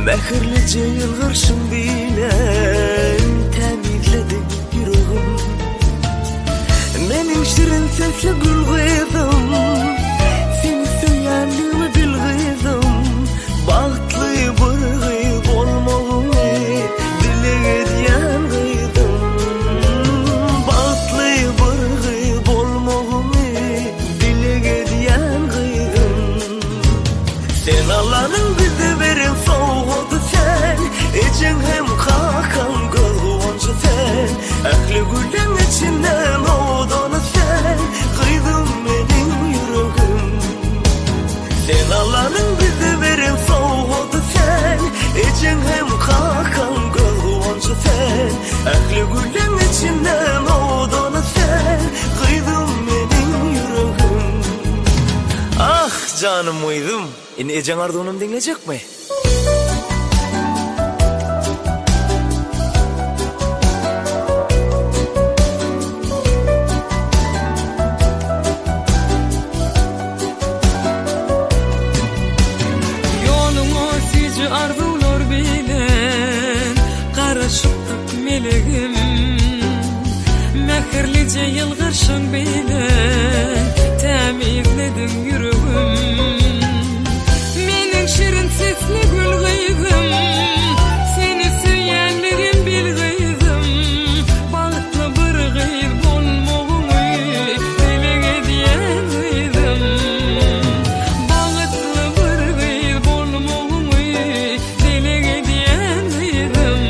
Mähirlije ýylgyrşyň bilen tämizlediň ýüregim. Meniň şirin sesli gül gyzym, Seni söýýänligimi bil gyzym. Bagtly bir gyz bolmagyňy dileg edýän gyzym. Bagtly bir gyz bolmagyňy dileg edýän gyzym. Sen Allanyň bize beren sowgady sen, Ejeň hem kakaň göz guwanjy sen, Ähli gülleň içinde owadany sen, Gyzym meniň ýüregim. Sen Allanyň bize beren sowgady sen, Ejeň hem kakaň göz guwanjy sen, Ähli gülleň içinde owadany sen, Gyzym meniň ýüregim. Ah, janym gyzym, indi ejeň arzuwynam diňlejekmi? Ýoluňa süýji arzuwlar bilen garaşypdyk melegim. Mähirlije ýylgyrşyň bilen tämizlediň ýüregim. Meniň şirin sesli gül gyzym, seni söýýänligim bil gyzym. Bagtly bir gyz bolmagyňy dileg edýän gyzym. Bagtly bir gyz bolmagyňy dileg edýän gyzym.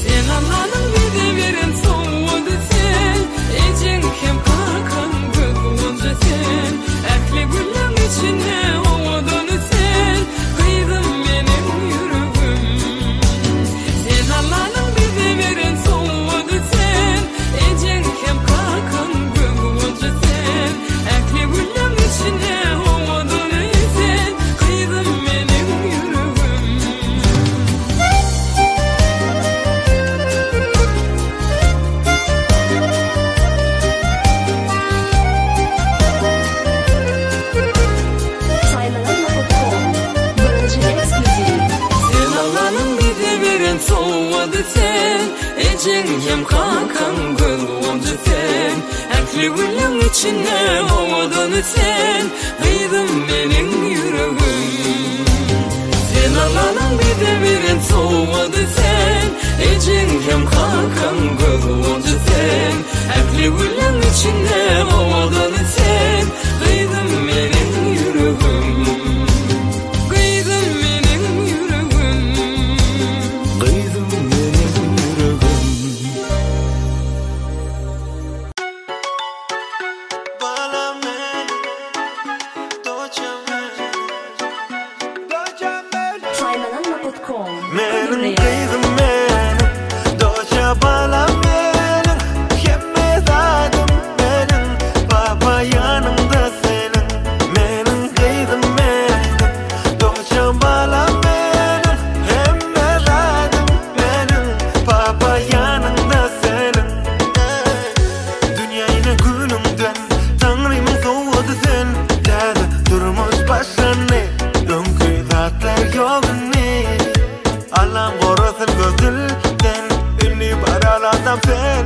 Sen Allanyň bize beren sowgady sen, Ejeň hem kakaň göz guwanjy sen, Ähli gülleň içinde owadany sen, Gyzym meniň ýüregim. Sen Allanyň bize beren sowgady sen, Ejeň hem kakaň göz guwanjy sen, Ähli gülleň içinde owadany sen, Gyzym meniň ýüregim. Saýlanan.com Birinji eksklýuziw. Sen Allanyň bize beren sowgady sen, Ejeň hem kakaň göz guwanjy sen, Ähli gülleň içinde owadany sen, Gyzym meniň ýüregim. Sen Allanyň bize beren sowgady sen, Ejeň hem kakaň göz guwanjy sen, Ähli gülleň içinde owadany sen, Gyzym meniň ýüregim. Gyzym meniň ýüregim. Gyzym meniň ýüregim. Balam meniň, doçam meniň, doçam meniň. Saýlanan.com Meniň hödürleýär. gyzym meniň, doça balam meniň, hemme zadym meniň, baba ýanyňda seniň. Meniň gyzym meniň, doça balam meniň, hemme zadym meniň, baba ýanyňda seniň. Dünýä inen günüňden Taňrymyň sowgady sen. Täze durmuş başlandy, öňki zatlar ýok indi. Allam gorasyn göz dilden, indi bar adam sen.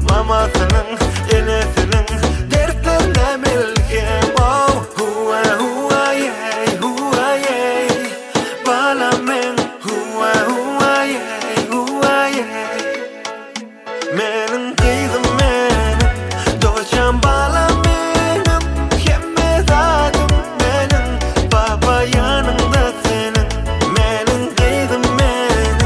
Mamasynyň, enesiniň dertlerine melhem. Oh, huwa huwa ýeý, huwa ýeý. Balam meň, huwa huwa ýeý, huwa ýeý. Meniň gyzym meniň, doçam balam meniň, hemme zadym meniň, baba ýanyňda seniň. Meniň gyzym meniň,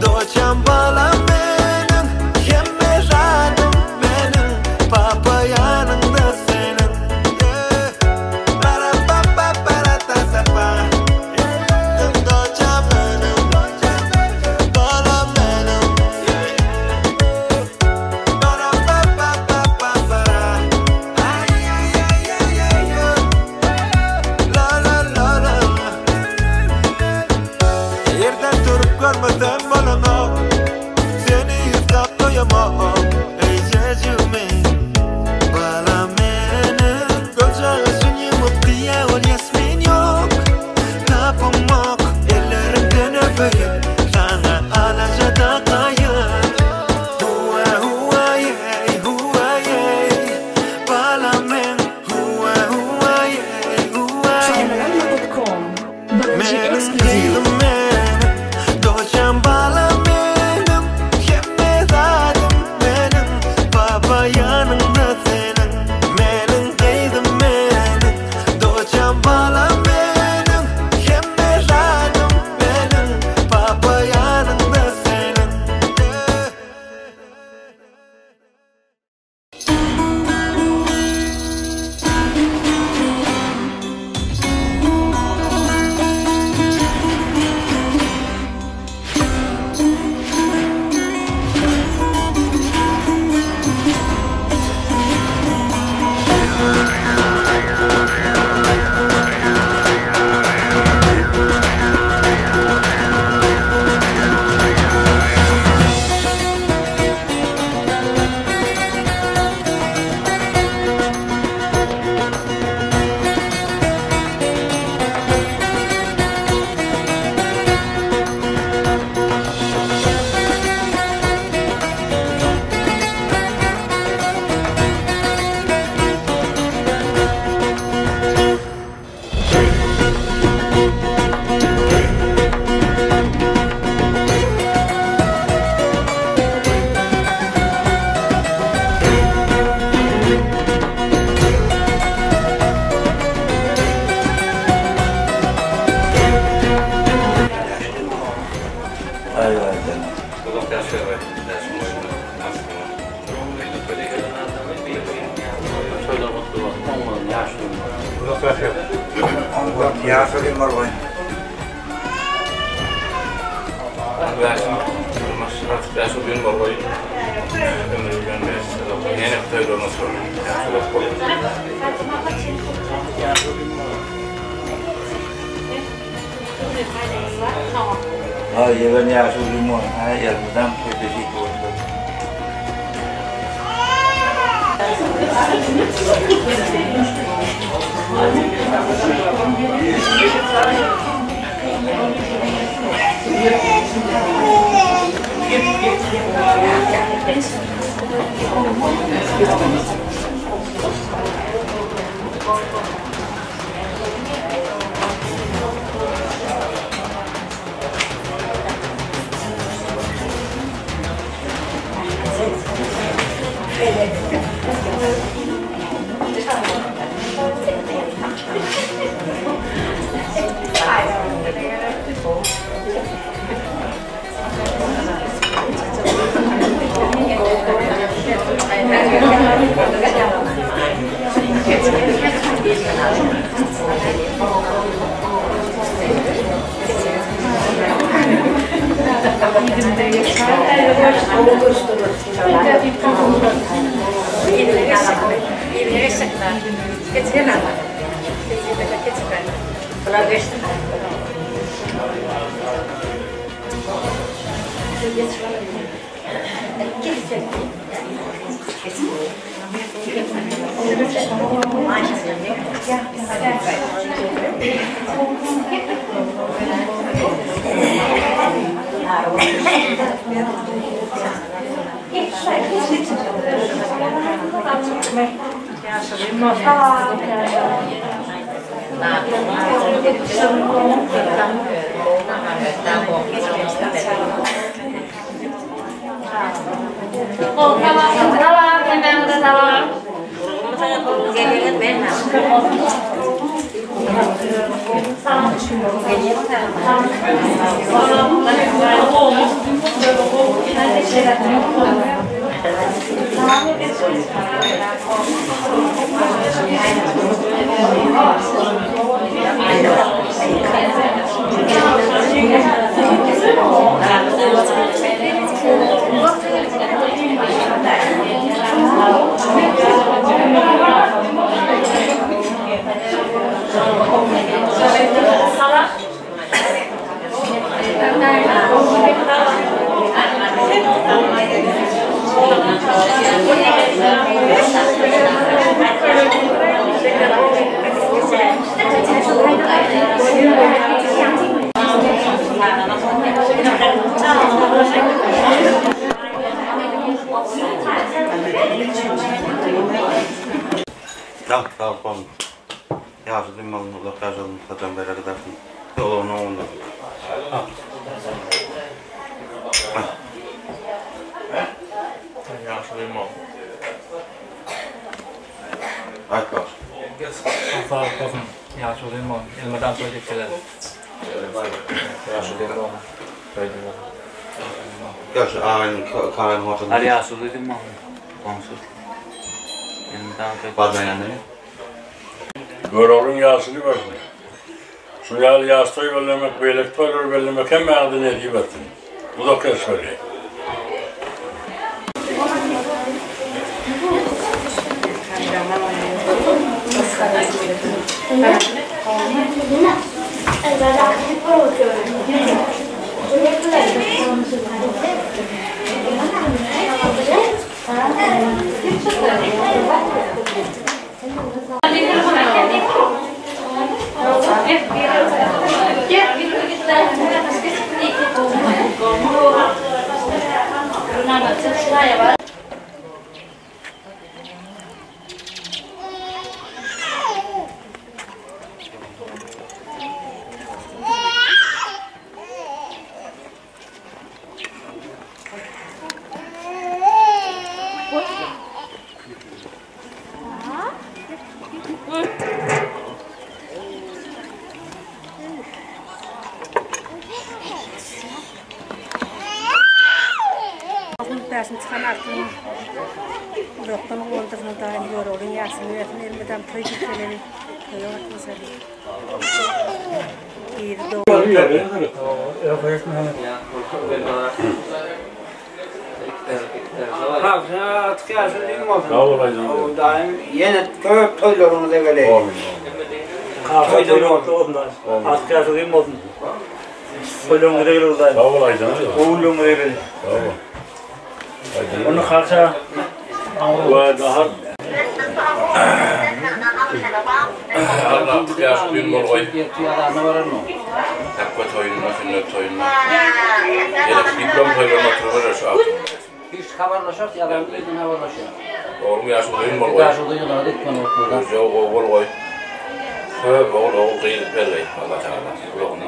doçam balam meniň, hemme zadym meniň, baba ýanyňda seniň. Yeah. Para pa pa para ta ta pa. Doçam meniň, balam meniň. Para pa pa pa pa para. Ay ay ay ay ay ay. La la la la. Ýerden turup görmesem bolanok, Seni ýüzläp doýamam, Eýjejigimi, balam meniň. Gözjagaşyn ýumup diýýä ol ýasmin ýok, Tapamok, ellerim. Bäşim Durmuş Artyk ýaşulyň bolgaý ömri bilen ýene toýlaryna şol ýaşulak bolup. Aý ýegen ýaşuly mon aý elmydam toýda şeýdip otur. Sag sag bol. Ýaşuly malyny uzak ýaşasyn Hajan bereket bersin. Oglunyň ogluna. Ýaşuly mal. Aýt bagşy. Sag bolsun. Ýaşuly mal. Elmydam toý etseler. Ýaşuly mal. Ýaşuly agaýyň kagaýyň ortasynda. Ar ýaşuly mal. Goňşy. Elmydam toý. Barmaýan näme? Göroglyň ýaşyny görsün. Şuny ýaly ýaş toý bellemek, beýleki toýlary bellemek hemmäňize nesip etsin. Uzak ýaşaly. Bäşim çykan artygyň uzakdan guwandyrsyn Hudaýym Göroglyň ýaşyny bersin elmydam toý geçireli toýa gatnaşaly. Yzy dowam. Artık ýaşuly düýn bolsun. Sag bol Aýjan. Daýym ýene köp toýlaryňyza geleýin. Amin. Toýlar bolsun. Artık ýaşuly düýn bolsun. Toýlaryňyza geleýin daýym. Sag bol Aýjan. Ogullaryňyza geleýin. Sag bol. Aýjan. Onu kalça. We nahar. Allah artık ýaşuly düýn bol goý. Takwa toýunda, sünnet toýunda. Gerek diplom toýlaryna oturyp şu agtygyň. Hiç habarlaşarys, ýa-da özüň habarlaşýar. Dogry ýaşuly düýn bol goý. Ýaşuly ýygnady etmen bolsa. Görjek gowy bol goý. Köp ogul ogul gyz bergeý Allah Tagala gulagyna.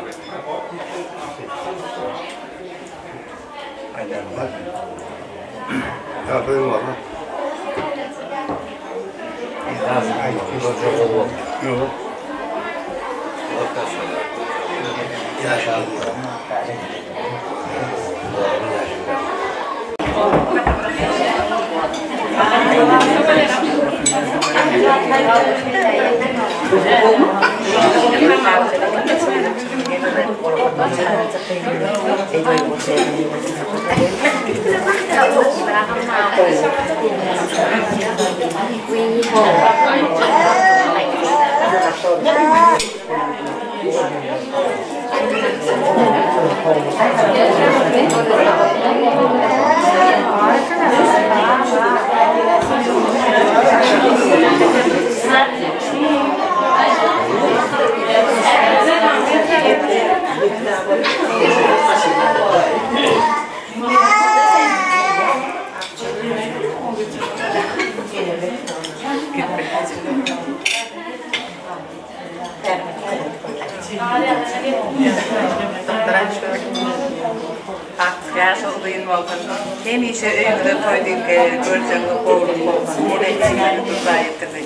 Hemişe öýüňize toý diýip görjegiňiz gowulyk bolsun. Ýene içiňizi duza ýetirsin.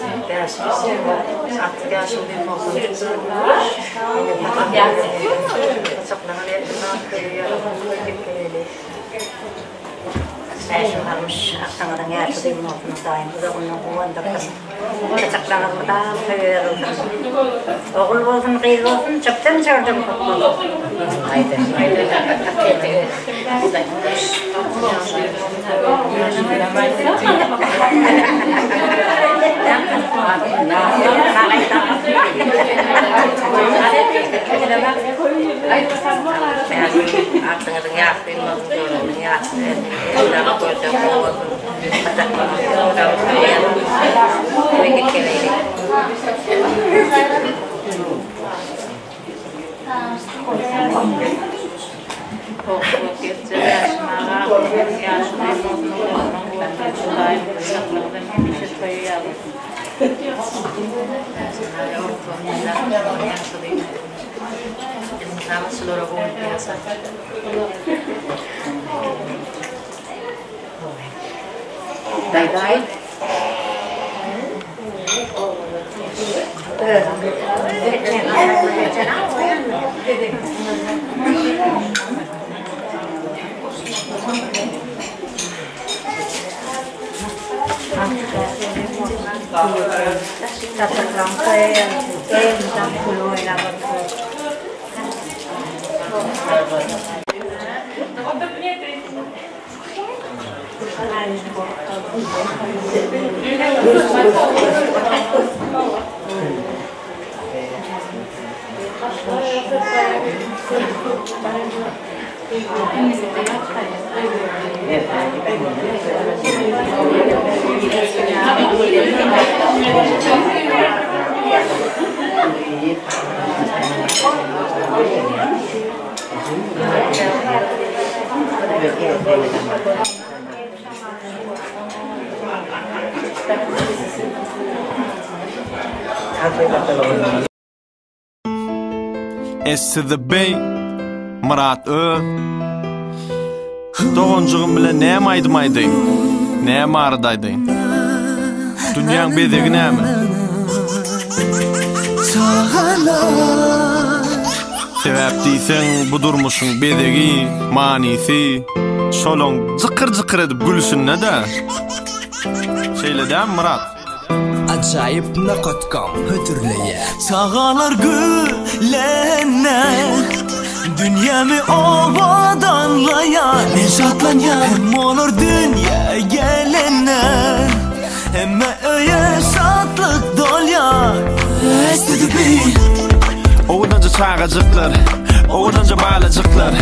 Indiki Bäşim almyş aksaňyzyň ýaşy düýn bolsun Hudaýym uzagyndan guwandyrsyn. Saçaklaryňyz mydam söýe ýazylsyn. Ogul bolsun, gyz bolsun, çöpden çördem köp bolsun. Aklyňyzyň ýaşy düýn bolsun, göwnüňiziň ýaşy Elden görjek gowy bolsun. Saçaklaryňyz mydam söýe ýazylsyn. Toý diýip geleýin. Saçaklaryň söýe ýazylsyn. Elmydam gül oýnap otursyn. S to the B Myrat Ö Doganjygym bilen näme aýdym aýdaýyn? Näme arada aýdaýyn? Dünýäň bezegi näme? Sebäp diýseň bu durmuşyň bezegi, manysy şolaň jykyr-jykyr edip gülüşinde-dä. Şeýle dämi Myrat? Ajaýyp.com hödürleýär. Çagalar gülende Dünýämi owadanlaýar Men şatlanýan Hem olar dünýä gelende Hemme öýe şatlyk dolýar Owadanja çagajyklar, owadanja balajyklar,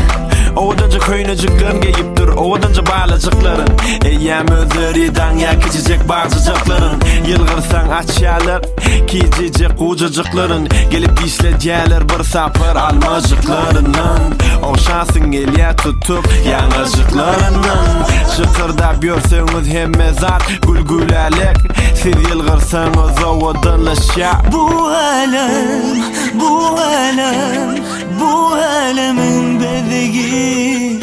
Owadanja köýnejiklerin geýipdir, owadanja balajyklaryn. Eýýäm özleri daňýar kiçijek bagjyjaklaryn. Ýylgyrsaň açýarlar kijijek gujajyklaryn. Gelip dişledýärler bir sapar almajyklaryndan. Ogşasyň gelýär tutup ýaňajyklaryndan. Şykyrdap ýörseňiz hemme zat gül-gülälek. Siz ýylgyrsaňyz owadanlaşýar. Bu älem, bu älem, bu älemiň bezegi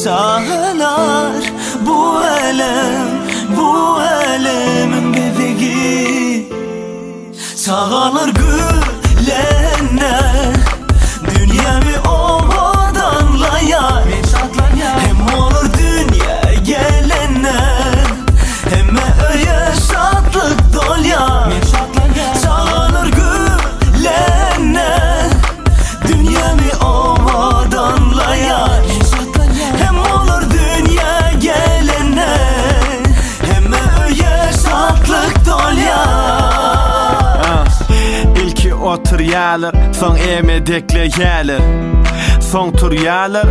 Çagalar, bu älem, bu älemiň bezegi Çagalar gülende Dünýämi owadanlaýar Men şatlanýan Hem olar dünýä gelende Hemme öýe şatlyk dolýar Men şatlanýan Çagalar gülende Dünýämi owadanlaýar Men şatlanýan Hem olar dünýä gelende Hemme öýe şatlyk dolýar Ilki oturýarlar, soň emedekleýärler. Soň turýarlar,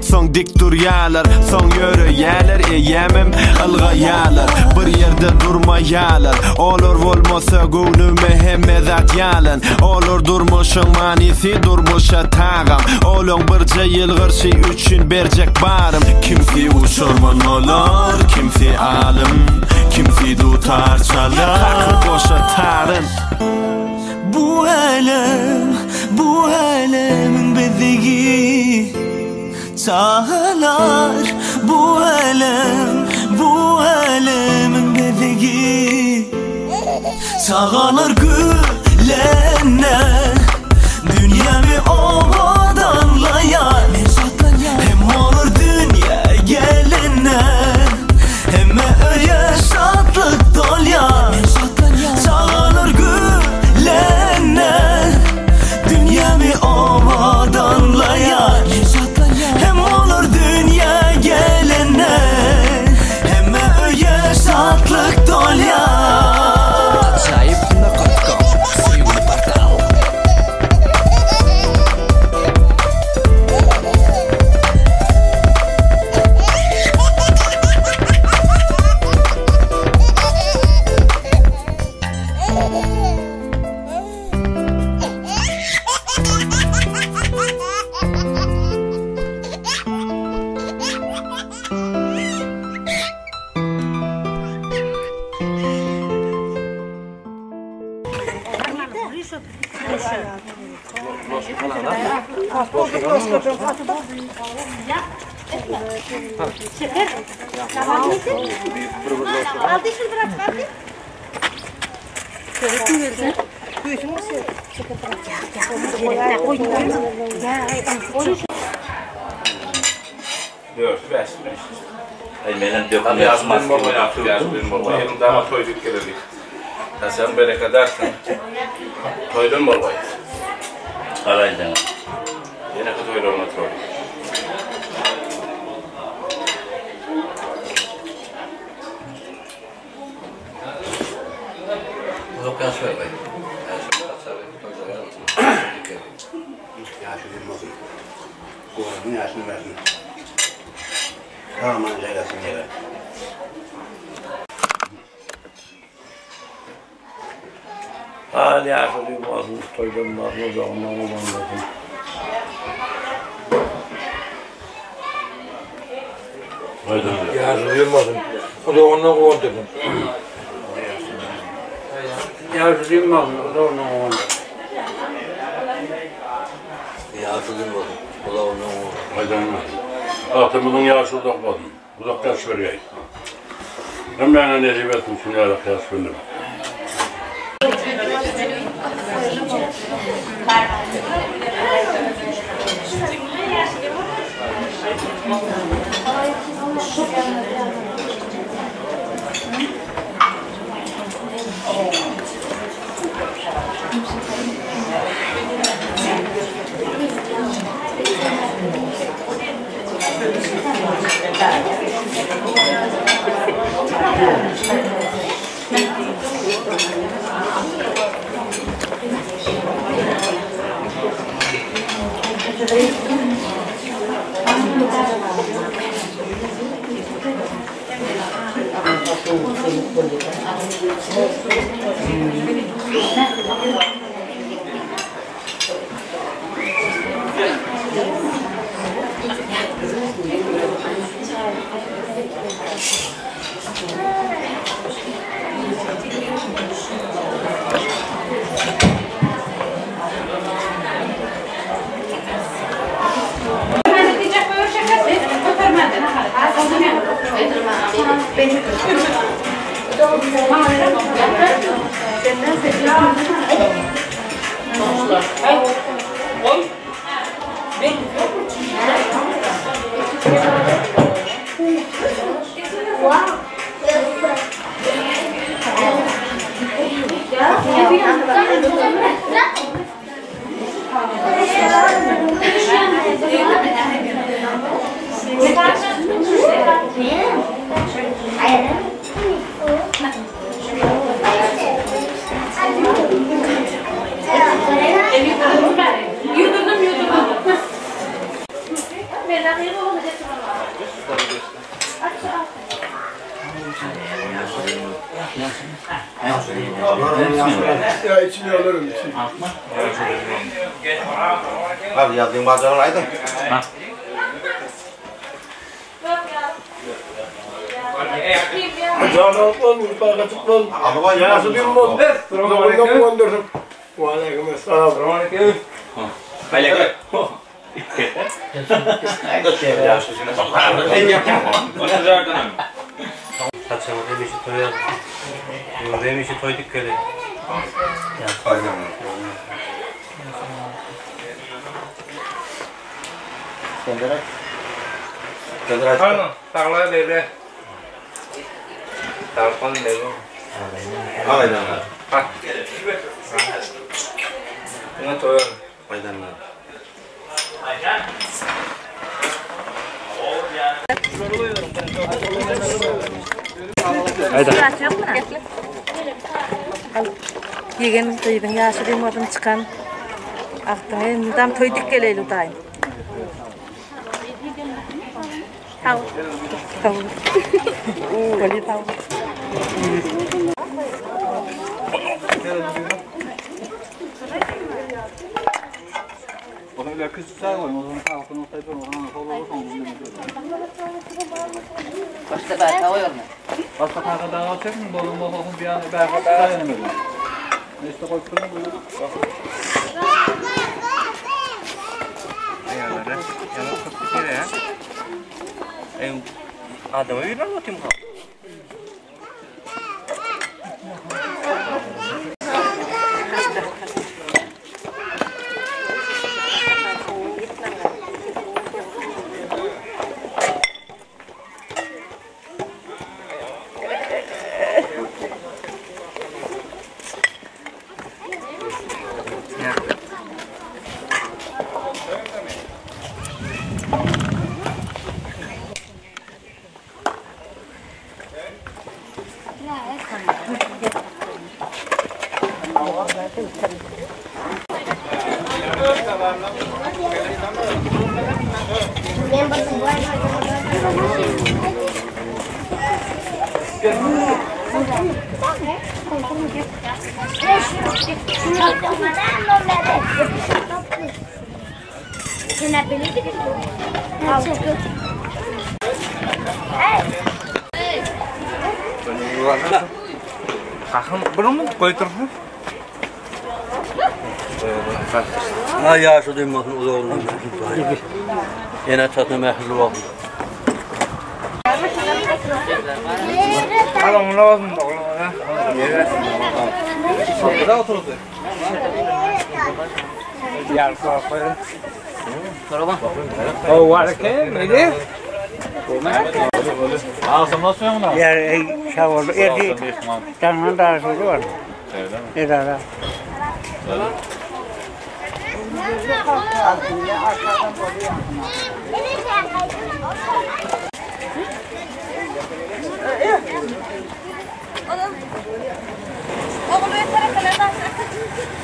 soň dik durýarlar, soň ýöreýärler, eýýämem ylgaýarlar. Bir ýerde durmaýarlar. Olar bolmasa göwnüme hemme zat ýalan. Olar durmuşyň manysy, durmuşa tagam. Olaň birje ýylgyrşy üçin berjek barym. Kimsi uçarman bolar, kimsi alym, kimsi dutar çalar, kakyp goşa taryn. Bu älem, bu älemiň bezegi Çagalar, bu älem, bu älemiň bezegi Çagalar gülende Dünýämi owadanlaýar Men şatlanýan Hem olar dünýä gelende Hemme öýe şatlyk dolýar Men şatlanýan Çagalar gülende Dünýämi owadanlaýar Men şatlanýan Hem olar dünýä gelende Hemme öýe şatlyk dolýar Ajaýyp.com söýgüli portal. Dörtü bäşi bäş. Aý menem döküm Ýaşuly bolmaý, ýaşuly bolmaý. Hem dama toý diýip gelerdik. Haçan bereket artsyn. Toýdan bolgaý. Galaýdyň. Ýeneki toýlaryňa turalyň. Uzak ýaş bergaý. Ýaşuly bolsun. Goruň ýaşyny bersin. Aman jaýlasyn ýere. Hal ýaşuly bolsun, toýdan bolsun, uzagyndan guwandyrsyn. Ýaşuly bolsun, uzagyndan guwandyrsyn. Ýaşuly bolsun, uzagyndan guwandyrsyn. Ýaşuly bolsun, uzagyndan guwandyrsyn. Agtymyzyň ýaşy uzak bolsun. Uzak ýaş bergeý. Hemmäňe nesip etsin şuny ýaly ýaş bellemek. Ya içini alırım içini. Al yazdığın bacağı aydın. Canatlan, mutfakatlan. Yaşadığım oldu. Zorunda kuandırdım. Ve aleyküm esselam. Saçımı demişi toyalım. Demişi toyduk köle. Pardon, sağlığa bebe. Sağlıklı bebe. Aydanlar. Ha. Buna toyalım. Aydanlar. Yegen gyzyň ýaşy dymmadan çykan agtyňy mydam toý dik geleýli daýym. Sag bol. Sag bol. Bolýa sag bol. Başta ben koyuyorum. Başka kanka daha alacak mı? Bolun bol olsun bir an belki daha yenemedim. İşte koyup durun buyurun. Ayarları. Yanı çok bir kere ya. Adama bir anlatayım kal. Kalkın bunu mu koydursun? Ha yaşlı duymasın uzağından. Yine çatma mehli olsun. Al onu olsun da oğlum. Burada oturdu. O var ki neydi? Ağzımda suyun da. Ya sağ ol. Erdi. Tanrı'nın da sözü var. Öyle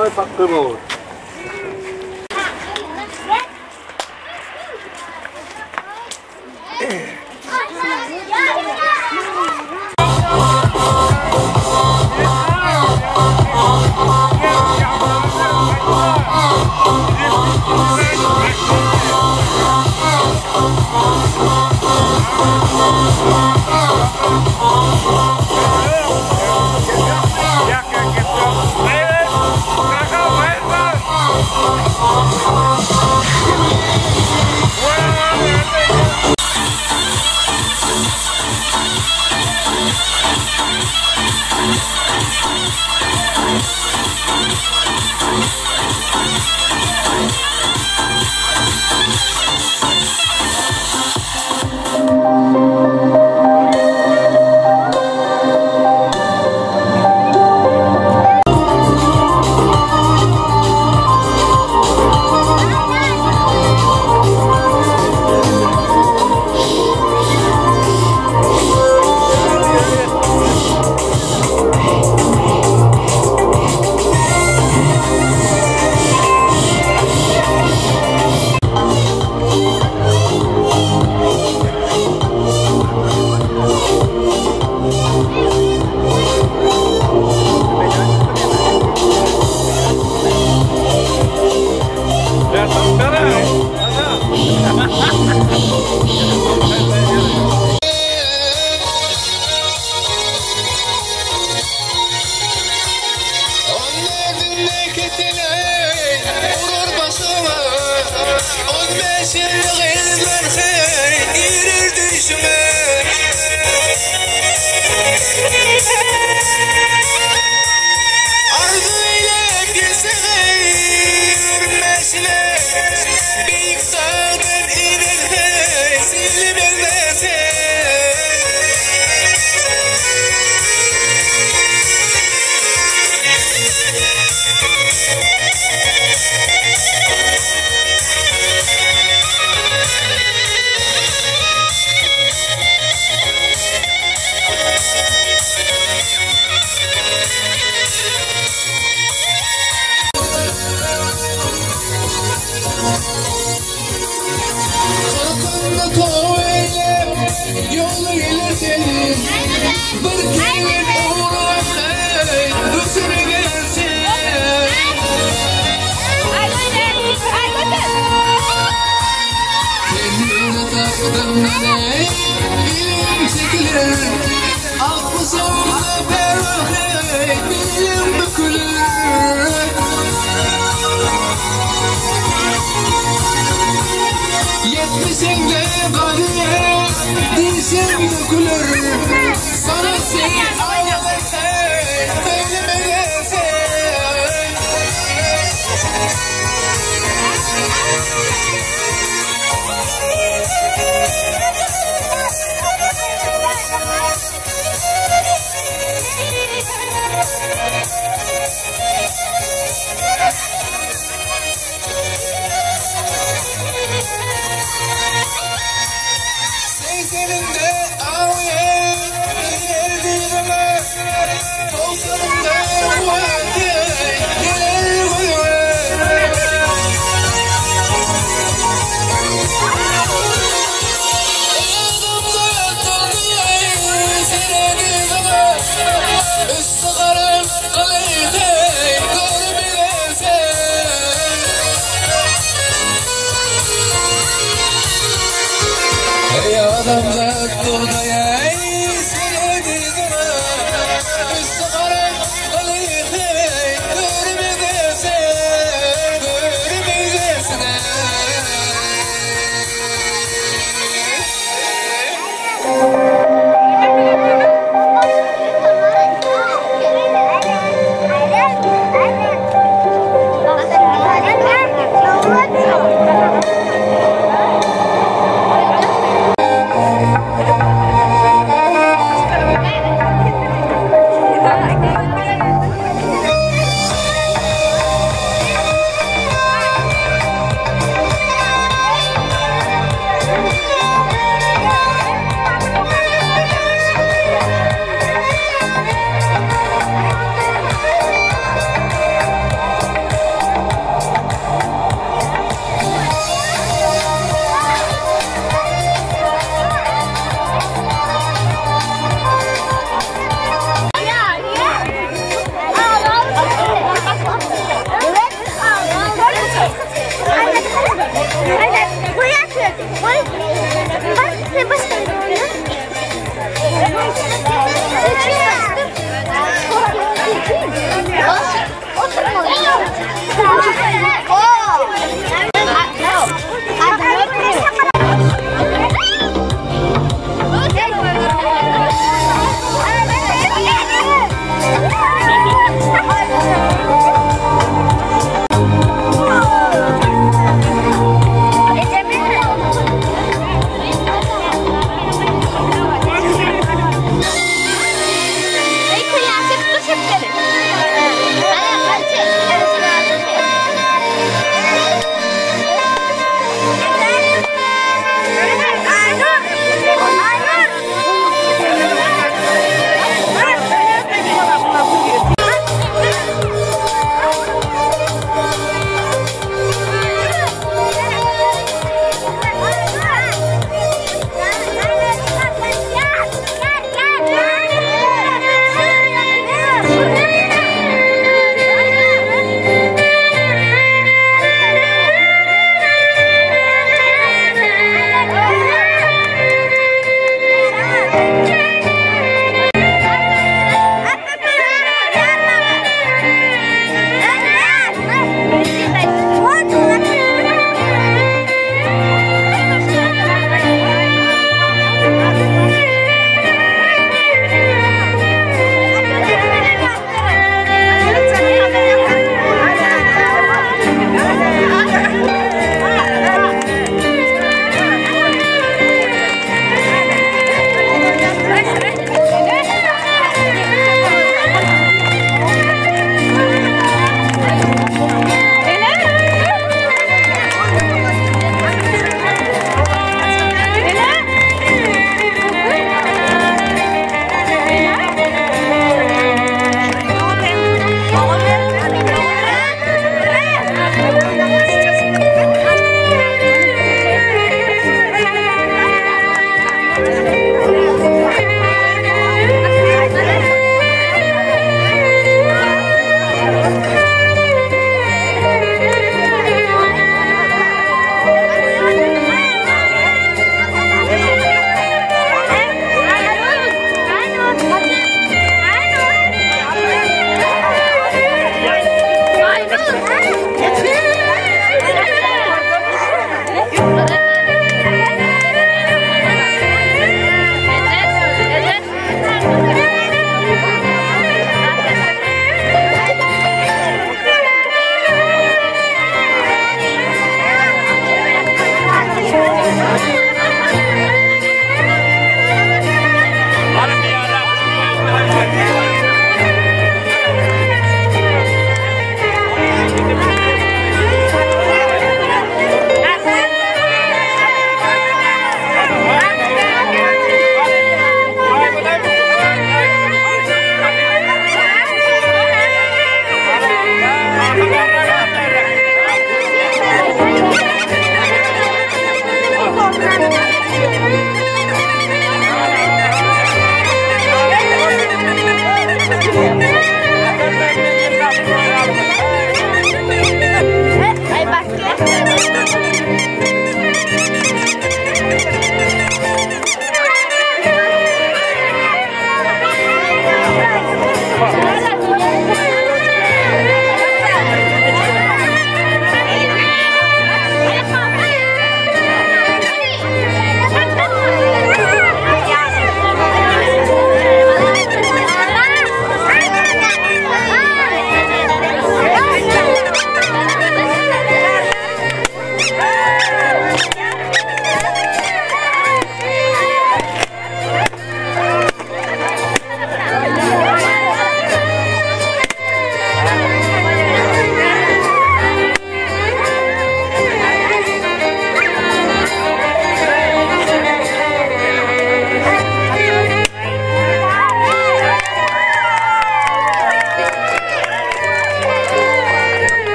Ay bak kırma olur. içine Beýik dagdan inen heý Sile meňzärsen. Kyrkynda toý eýläp, ýola geler sen. Bir kerwen ugrap, eý, ösüre gelsen. Kendine taktım eý, elim çekilir. Altmyşymda perwaheý, bilim bükülir. Ýetmişiňde galyýa, dişiň dökülir. Sana sen aýaly eý, beýle sen. Segseninde awy geler dyzyňa, Togsanynda guwandy geler gözüňe. Adamzat durdy sene dyzyňa, Üsti garam gylyjy görmegensen. Eý adamzat durdy sene dyzyňa, Üsti garam gylyjy görmegensen, Görmegensen.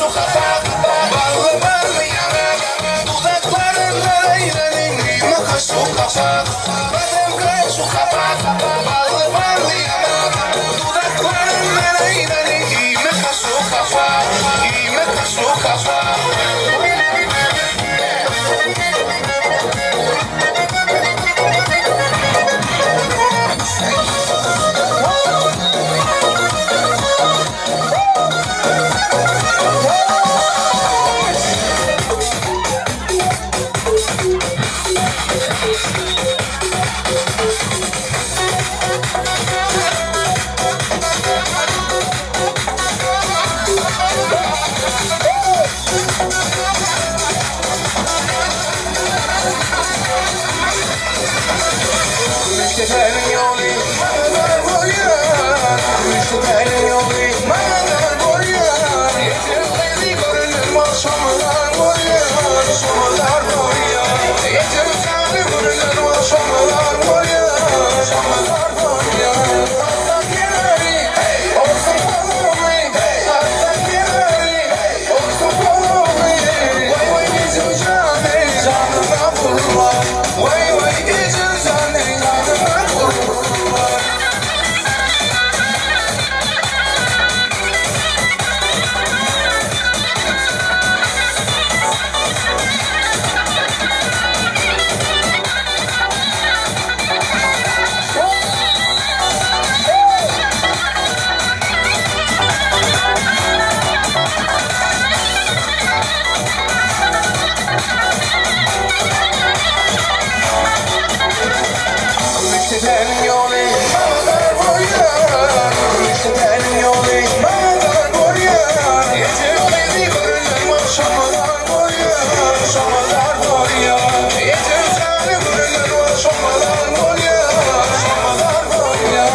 şu kapak Bally bally ýaňak Dudaklaryn eýleniň Maka şu kapak Bademka şu kapak Bally bally ýaňak Dudaklaryn eýleniň Maka şu kapak Maka şu kapak Gümüştepe'nin yolu bana boyar Gümüştepe'nin yolu bana boyar Yeter görünür akşamlar boyar Şamalar boyar Yeter görünür akşamlar boyar Şamalar boyar Aslan yerleri olsun kolumi Aslan yerleri olsun kolumi Vay vay bizim canı canına vurma Vay vay bizim canı canına vurma Gümüştepe'nin yolu bana boyar Gümüştepe'nin yolu bana boyar Yeter bizi görünür akşamlar boyar Şamalar boyar Yeter canı görünür akşamlar boyar Şamalar boyar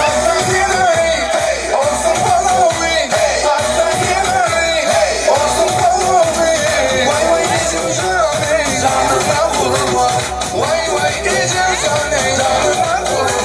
Aslan yerleri olsun kolumi Aslan yerleri olsun kolumi Vay vay bizim canı canına vurma Vay vay bizim canı canına vurma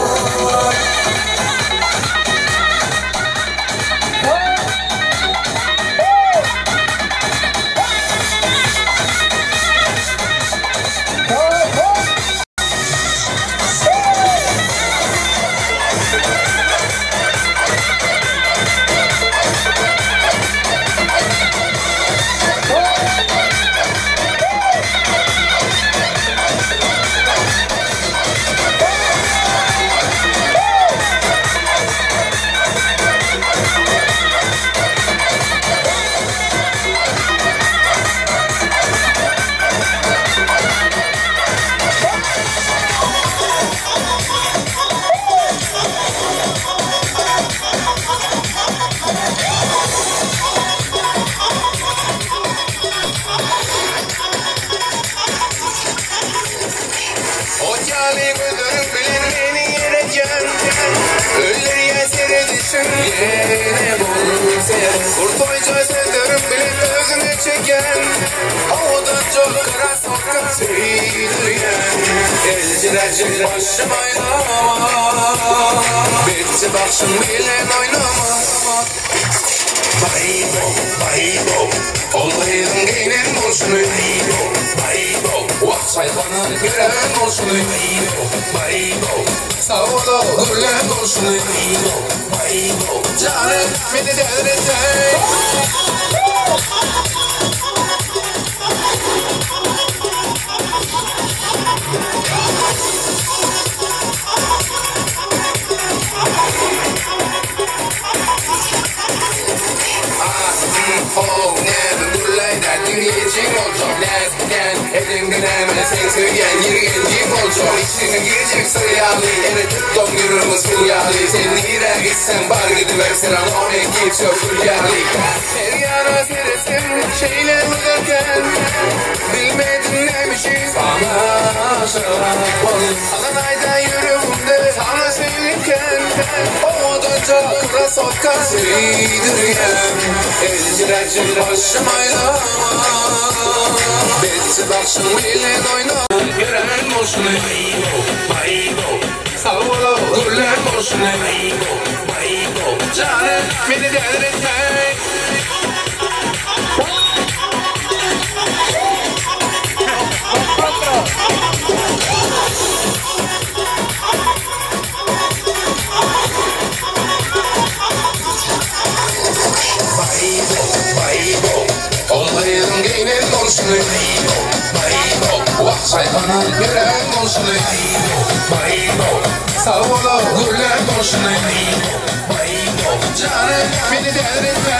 O cali gözlerin bilen beni yereceğim Ölleri yesere düşün yine bul sen Kurtoyca sözlerin bilen özüne çeken Havadan çok kara sokak seyirgen Elcirecek başım oynama Bekçi başım bilen oynama Baybo, baybo Olayın giyinen olsun Baybo, baybo Vah sayfanın gören olsun Baybo, baybo Sağ ol, gürlen olsun Baybo, baybo Canım beni delirten İçine girecek sıyalı Eritip dondurumu sıyalı Sen nereye gitsen bar gidiversen Onu git çok yalı Her yana seresim şeyler uzarken Bilmedim neymişim Sana Alan ayda yürümde Sana söylerken O odunca kıra soka Seydiryen Elcirecek başım oynama Betçi başım ile oynama Gören olsun Baybo Sağ ol gürlen olsun Baybo Canım beni delirtme bolşuny Wah çaýkanan ýörän bolşuny Sag bola gürlän bolşuny Janym meni dälretme.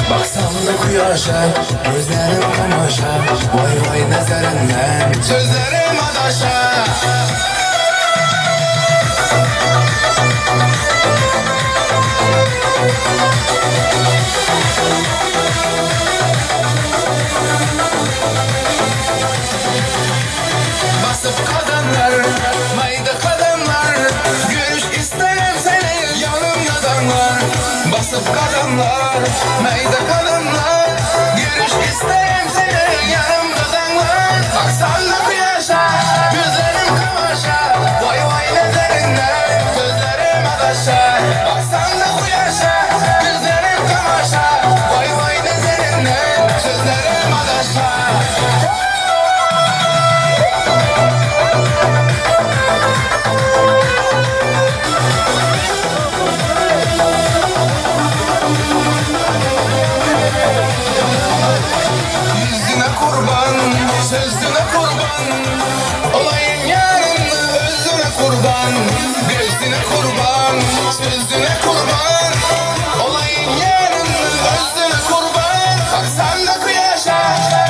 Baksam da kuýaşa, gözlerim gamaşa, Waý-waý nazaryndan, sözlerim adaşa. Basyp gadamlar, maýda gadamlar, Görüş isterim seni ýanymda daňlar. Basyp gadamlar, maýda gadamlar, Görüş isterim seni ýanymda daňlar. Baksan-da kuýaşa, gözlerim gamaşa, Waý-waý nazaryndan, sözlerim adaşa. Baksan-da kuýaşa, gözlerim gamaşa, Waý-waý nazaryndan, sözlerim adaşa. Ýüzüne kurban, sözüne kurban, Olaýyn ýanynda özüne kurban. Gözüne kurban, sözüne kurban, Olaýyn ýanynda özüne kurban. Baksan-da kuýaşa,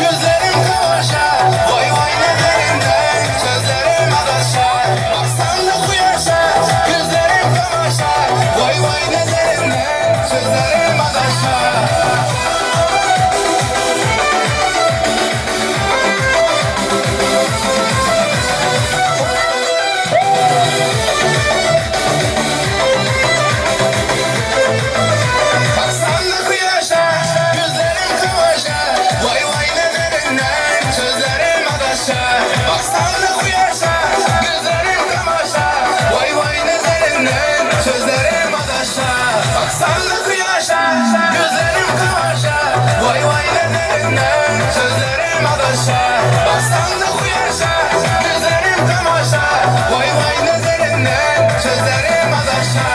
gözlerim gamaşa, Waý-waý nazaryndan, sözlerim adaşa. Baksan-da kuýaşa, gözlerim gamaşa, Waý-waý nazaryndan, sözlerim adaşa. Baksan-da kuýaşa, gözlerim gamaşa, Waý-waý nazaryndan, sözlerim adaşa. Baksan-da kuýaşa, gözlerim gamaşa, Waý-waý nazaryndan, sözlerim adaşa. Baksan-da kuýaşa, gözlerim gamaşa, Waý-waý nazaryndan, sözlerim adaşa. Baksan-da kuýaşa, gözlerim gamaşa, Waý-waý nazaryndan, sözlerim adaşa.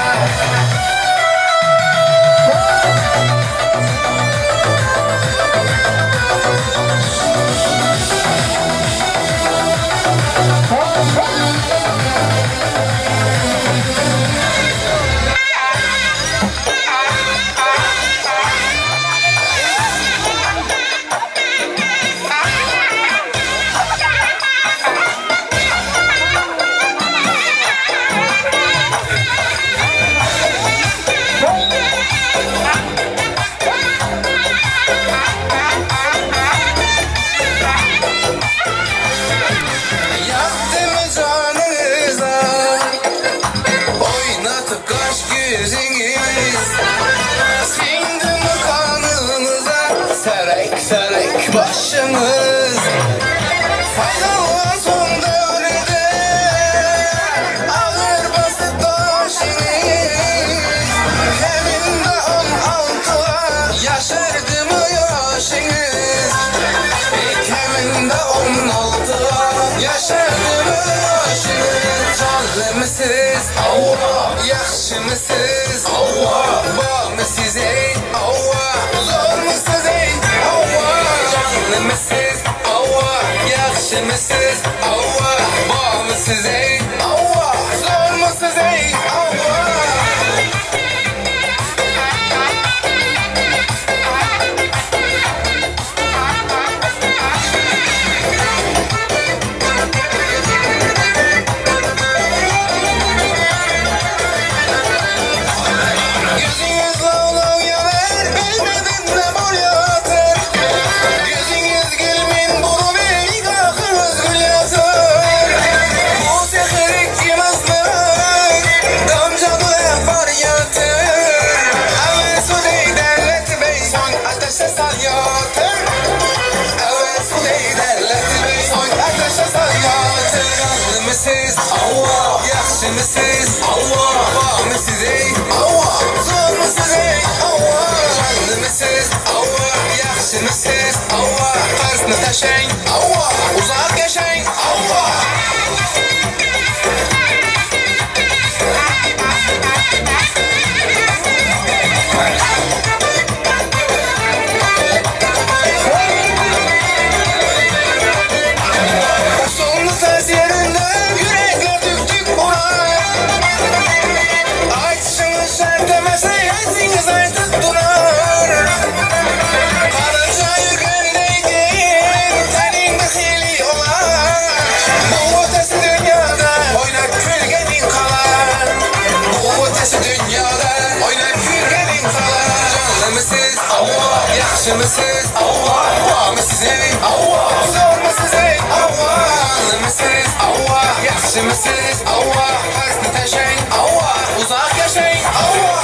Ýakdymy janyňyza, Oýnatyp gaş gözüňiz. Siňdimi ganyňyza, Serek-serek başyňyz. Saýlanan soň döwrede, Agyr basyp daşyňyz. Keminde 16-a, Ýaşardymy ýaşyňyz. Keminde 16-a, Ýaşardymy ýaşyňyz. Janlymy siz, hawa, ýagşymy siz, hawa, Barmy siz eý, hawa, zormy siz eý, hawa. Janlymy siz, hawa, ýagşymy siz, hawa, Barmy siz eý, hawa, zormy siz eý, hawa. Gözüňiz law-law ýanar, bilmedim ne bolýatyr. Gözüňiz gelmin burup, nigahyňyz gül ýatyr. Bu seheri kim azdyrар, Janlymysyz? Hawa. Ýagşymysyz? Hawa. Barmysyz eý? Hawa. Zormysyz eý? Hawa. Janlymysyz? Hawa. Ýagşymysyz? Hawa. Garsny taşaň? Hawa. Uzak ýaşaň? Hawa. Usully söz ýerinde ýürekler dük-dük urar. Aýdyşyňyz şert emes, esiňiz aýdyp durar. Garaja ýürgen deýdin, teniň bir hili oňar. Bu ötesi dünýäde oýnap gülgeniň galar. Bu ötesi dünýäde oýnap gülgeniň galar. Janlymy siz, hawa, ýagşymy siz, hawa, barmy siz eý, hawa, zormy siz eý, hawa, janlymy siz, hawa, ýagşymy siz, hawa, harsny täşeň, hawa, uzak ýaşaň, hawa.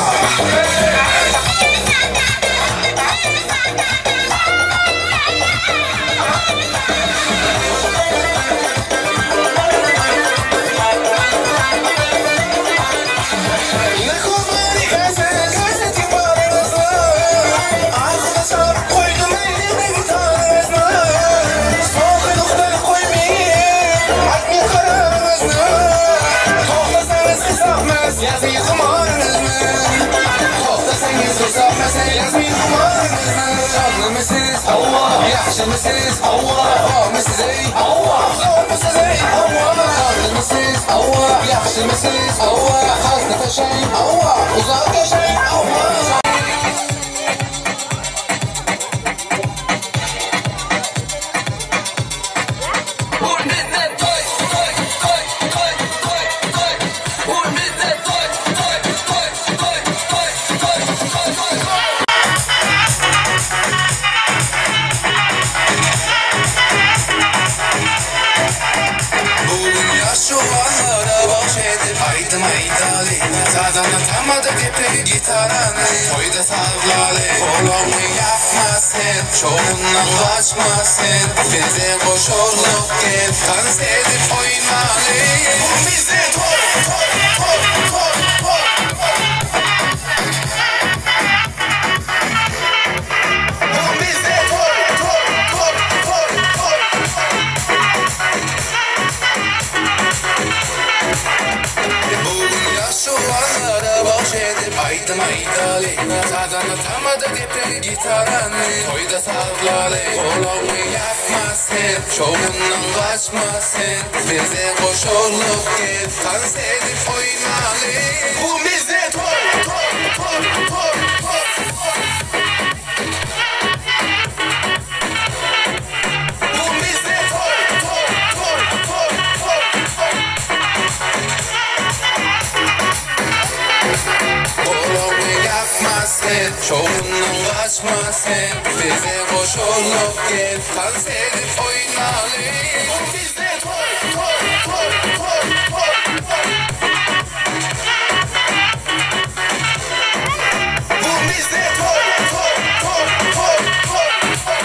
Bu gün ýaş juwanlara bagş edip aýdym aýdaly. Sazanda tamada geplegi gitarany toýda sazlaly. Golagyňy ýakma sen, şowhundan gaçma sen. Bize goşulyp gel, tans edip oýnaly. Bu bizde toý, toý, toý, toý, toý, toý. Bu bizde toý, toý, toý, toý, toý, toý. Bu gün ýaş juwanlara bagş edip aýdym aýdaly. Sazanda tamada geplegi gitarany toýda sazlaly. Golagyňy ýakma sen, şowhundan gaçma sen. Bize goşulyp gel, tans edip oýnaly. Bu bizde toý, toý, toý, toý, toý, toý. Bu bizde toý, toý, toý, toý, toý, toý. Golagyňy ýakma sen, şowhundan gaçma sen. Bize goşulyp gel, tans edip oýnaly. Bu bizde toý, toý, toý, toý, toý, toý. Bu bizde toý, toý, toý, toý, toý, toý.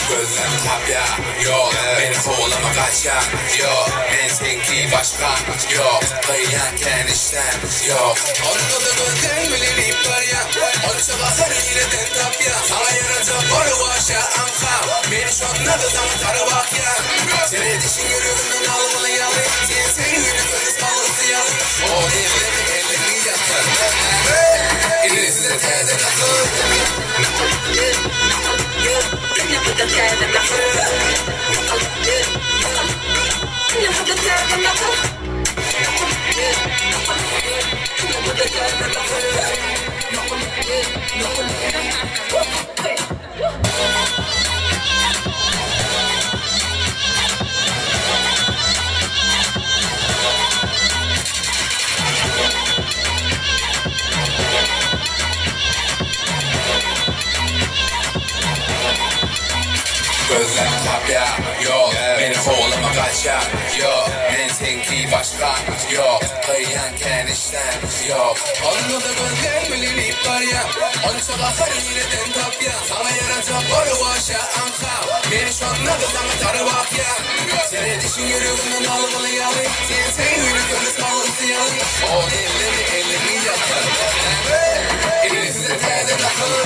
Gözlem tapýa, ýok, meni kowlama gaçýa, ýok, men seňki başga, ýok, gyýan kän işdäm, ýok. Onda-da gözleň bilen iýip barýa, onça bahar nireden tapýa, saňa ýarajak bolup aşa aňka, meni şonda-da saňa sary bakýa. Seredişiň ýüregimden almaly ýaly, sen söýgini kümüş balgasy ýaly, o demde elini ýatyr. Indi size täze nakyl. Gaçak ýok, men seňki başga ýok Gyýan kän işdäm ýok Onda-da gözleň bilinip barýaň Onça gahar nireden tapýaň Saňa ýarajak bolup aşa aňkam Men şonda-da saňa sary bakýan Seredişiň ýüregimden algyly ýaly Sen söýgini köne salgysy ýaly Ol elleri elimi ýakar Näme? Indi size täze nakyl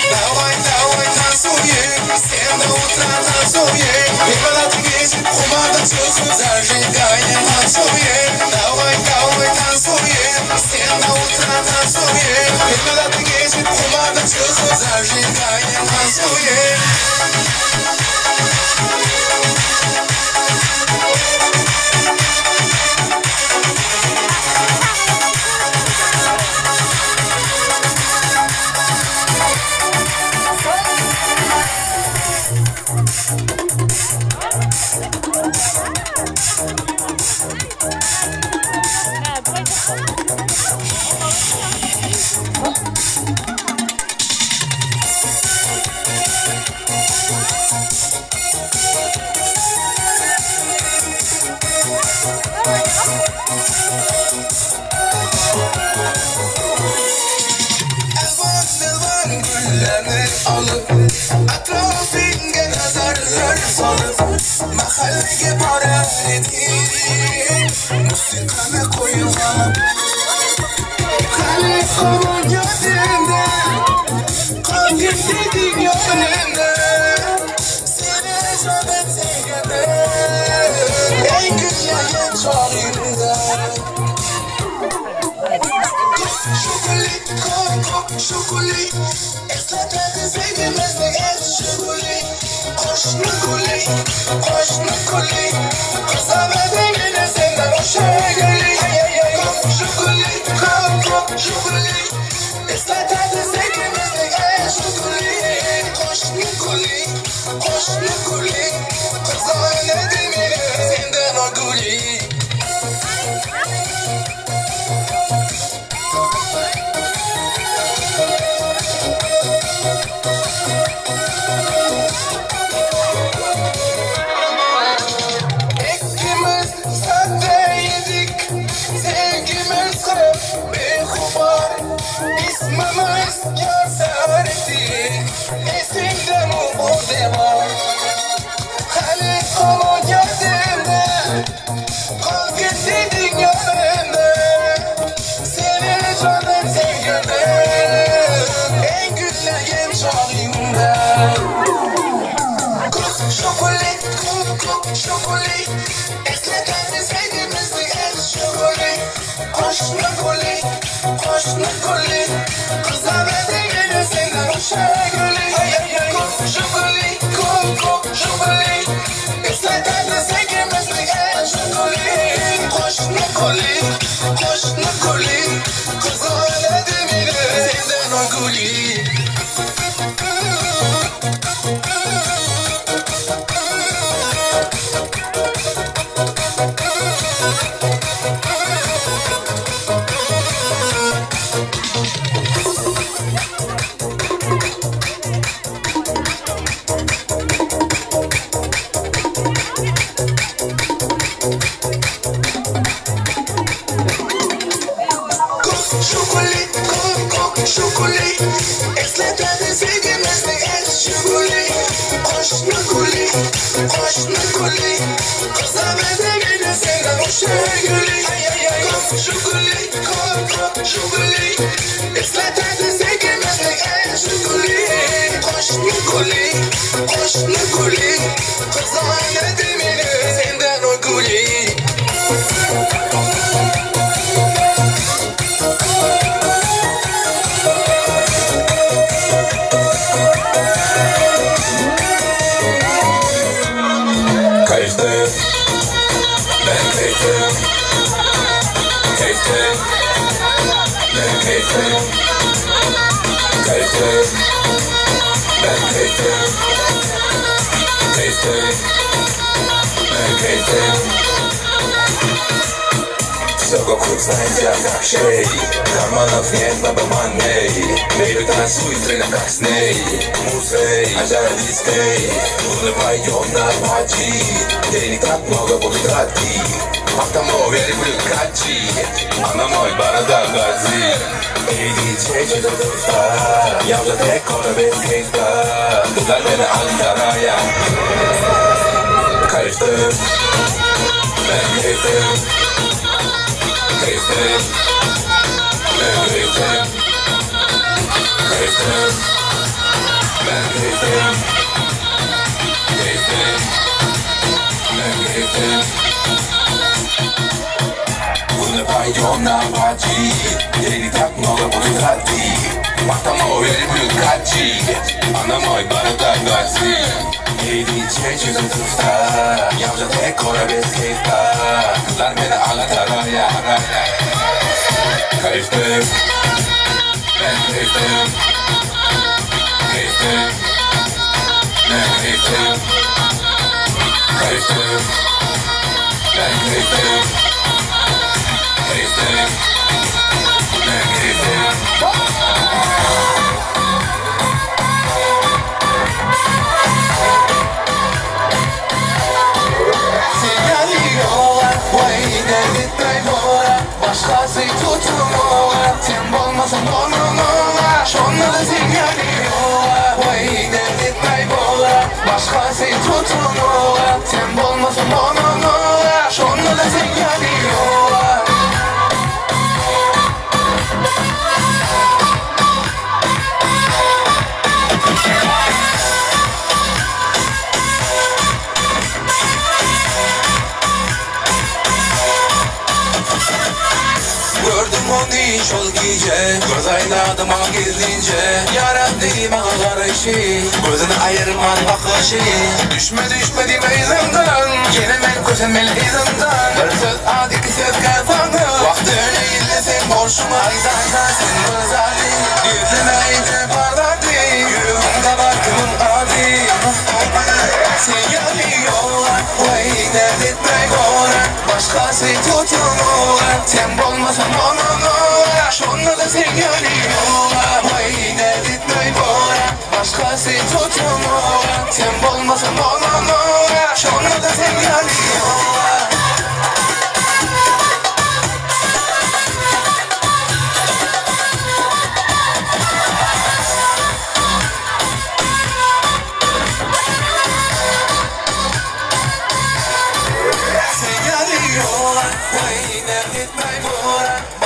Давай, давай, танцуем, всем Зажигаем, танцуем Давай, давай, танцуем Всем до утра танцуем Hemmelerde gezip kumarda çıkıp Зажигаем, танцуем Elvan elvan güllerini alıp Atrafimga nazarlar solib Mahallaga borar edik Musiqani qo'yib olib Hali hamon yodimda Qolgin deding yonimda Seni jonim sevgandim Eng gullagan chog'imda Şuguli, koko, şuguli Eslatadi sevgimizni et şuguli Qo'shni guli, qo'shni guli Qizamadi meni sendan o'sha guli Şuguli, koko, şuguli Eslatadi sevgimizni et şuguli Qo'shni guli, qo'shni guli Qizamadi meni sendan o guli Ikkimiz sade yedik Sevgimiz hep behumar İsmimiz yazar edik Esimde mi bu devar Hali hamon yodimda Qolgin deding yonimda Seni jonim sevgandim Eng gullagan chog'ingda Ko'k shug'uli, ko'k ko'k shug'uli Eslatadi sevgimizni el shug'uli Qo'shni guli, qo'shni guli Qizamadi meni sendan o'sha guli Ko'k shug'uli, ko'k ko'k shug'uli Eslatadi sevgimizni el shug'uli Qo'shni guli, qo'shni guli Qizamadi meni sendan o guli Şuguli, kok şuguli Eslatadi sevgimizni et şuguli Qo'shni guli, qo'shni guli Qizamadi meni sendan o'sha guli Ko'k shuguli, kok shuguli Eslatadi sevgimizni et shuguli Qo'shni guli, qo'shni guli Qizamadi meni sendan o guli Keyfim, ben keyfim Keyfim, ben keyfim Keyfim, ben keyfim Keyfim, ben keyfim Всего курсантя как шей Карманов нет, баба маней Бейби, танцуй, стрелям как с ней Музей, ажар дискей Улыбаем на пати Денег так много будет рати Автомобиль качи Она мой борода гази Эй, диджей, что за туфта? Я уже декора без кейфа Kızlar beni Ankara'ya Kayıştım Ben keyfim Keyfim Ben keyfim Keyfim Ben keyfim Keyfim Ben keyfim. Я не так много буду тратить. Потому я люблю качи. Она мой города гази. Я уже tek bez keyfta. Kızlar beni ağlatar ya. Keyftim. Ben keyftim. Keyftim. Ben keyftim. Keyftim. Ben keyftim. Keyftim. Ben keyftim. Başkası tutunuğa Sen bolmasan onunla Şonda da sinyaliyola Vay derdetmey bola Başkası tutunuğa Sen bolmasan onunla Şonda da sinyaliyola Gördüm onu şol gece Göz ayladım ama gizlince. Yarabbi bana karışı Gözünü ayırman bakışı. Düşme düşme deme izimden Yine men kösenmeli izimden Bir söz ad iki söz kafanı Vakti öyle illesin borşuma Ayzayza sen mızali Yüzüme itibarlardı Yüreğimde var kimin adı. Sen yanıyorlar Vay derdetmey gora Başkası tutunuğa Sen bolmasan onunla Şonda da sen yanıyorlar Vay derdetmey gora Başkası tutunuğa Sen bolmasan onunla Şonda da sen yanıyorlar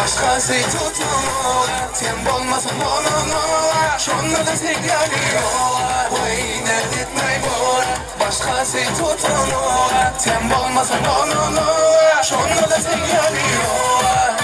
Başkası tutunuğa Sen bolmasan onunla Şonda da sen yanıyorlar Vay derdetmey bora Başkası tutunuğa Sen bolmasan onunla Şonda da sen yanıyorlar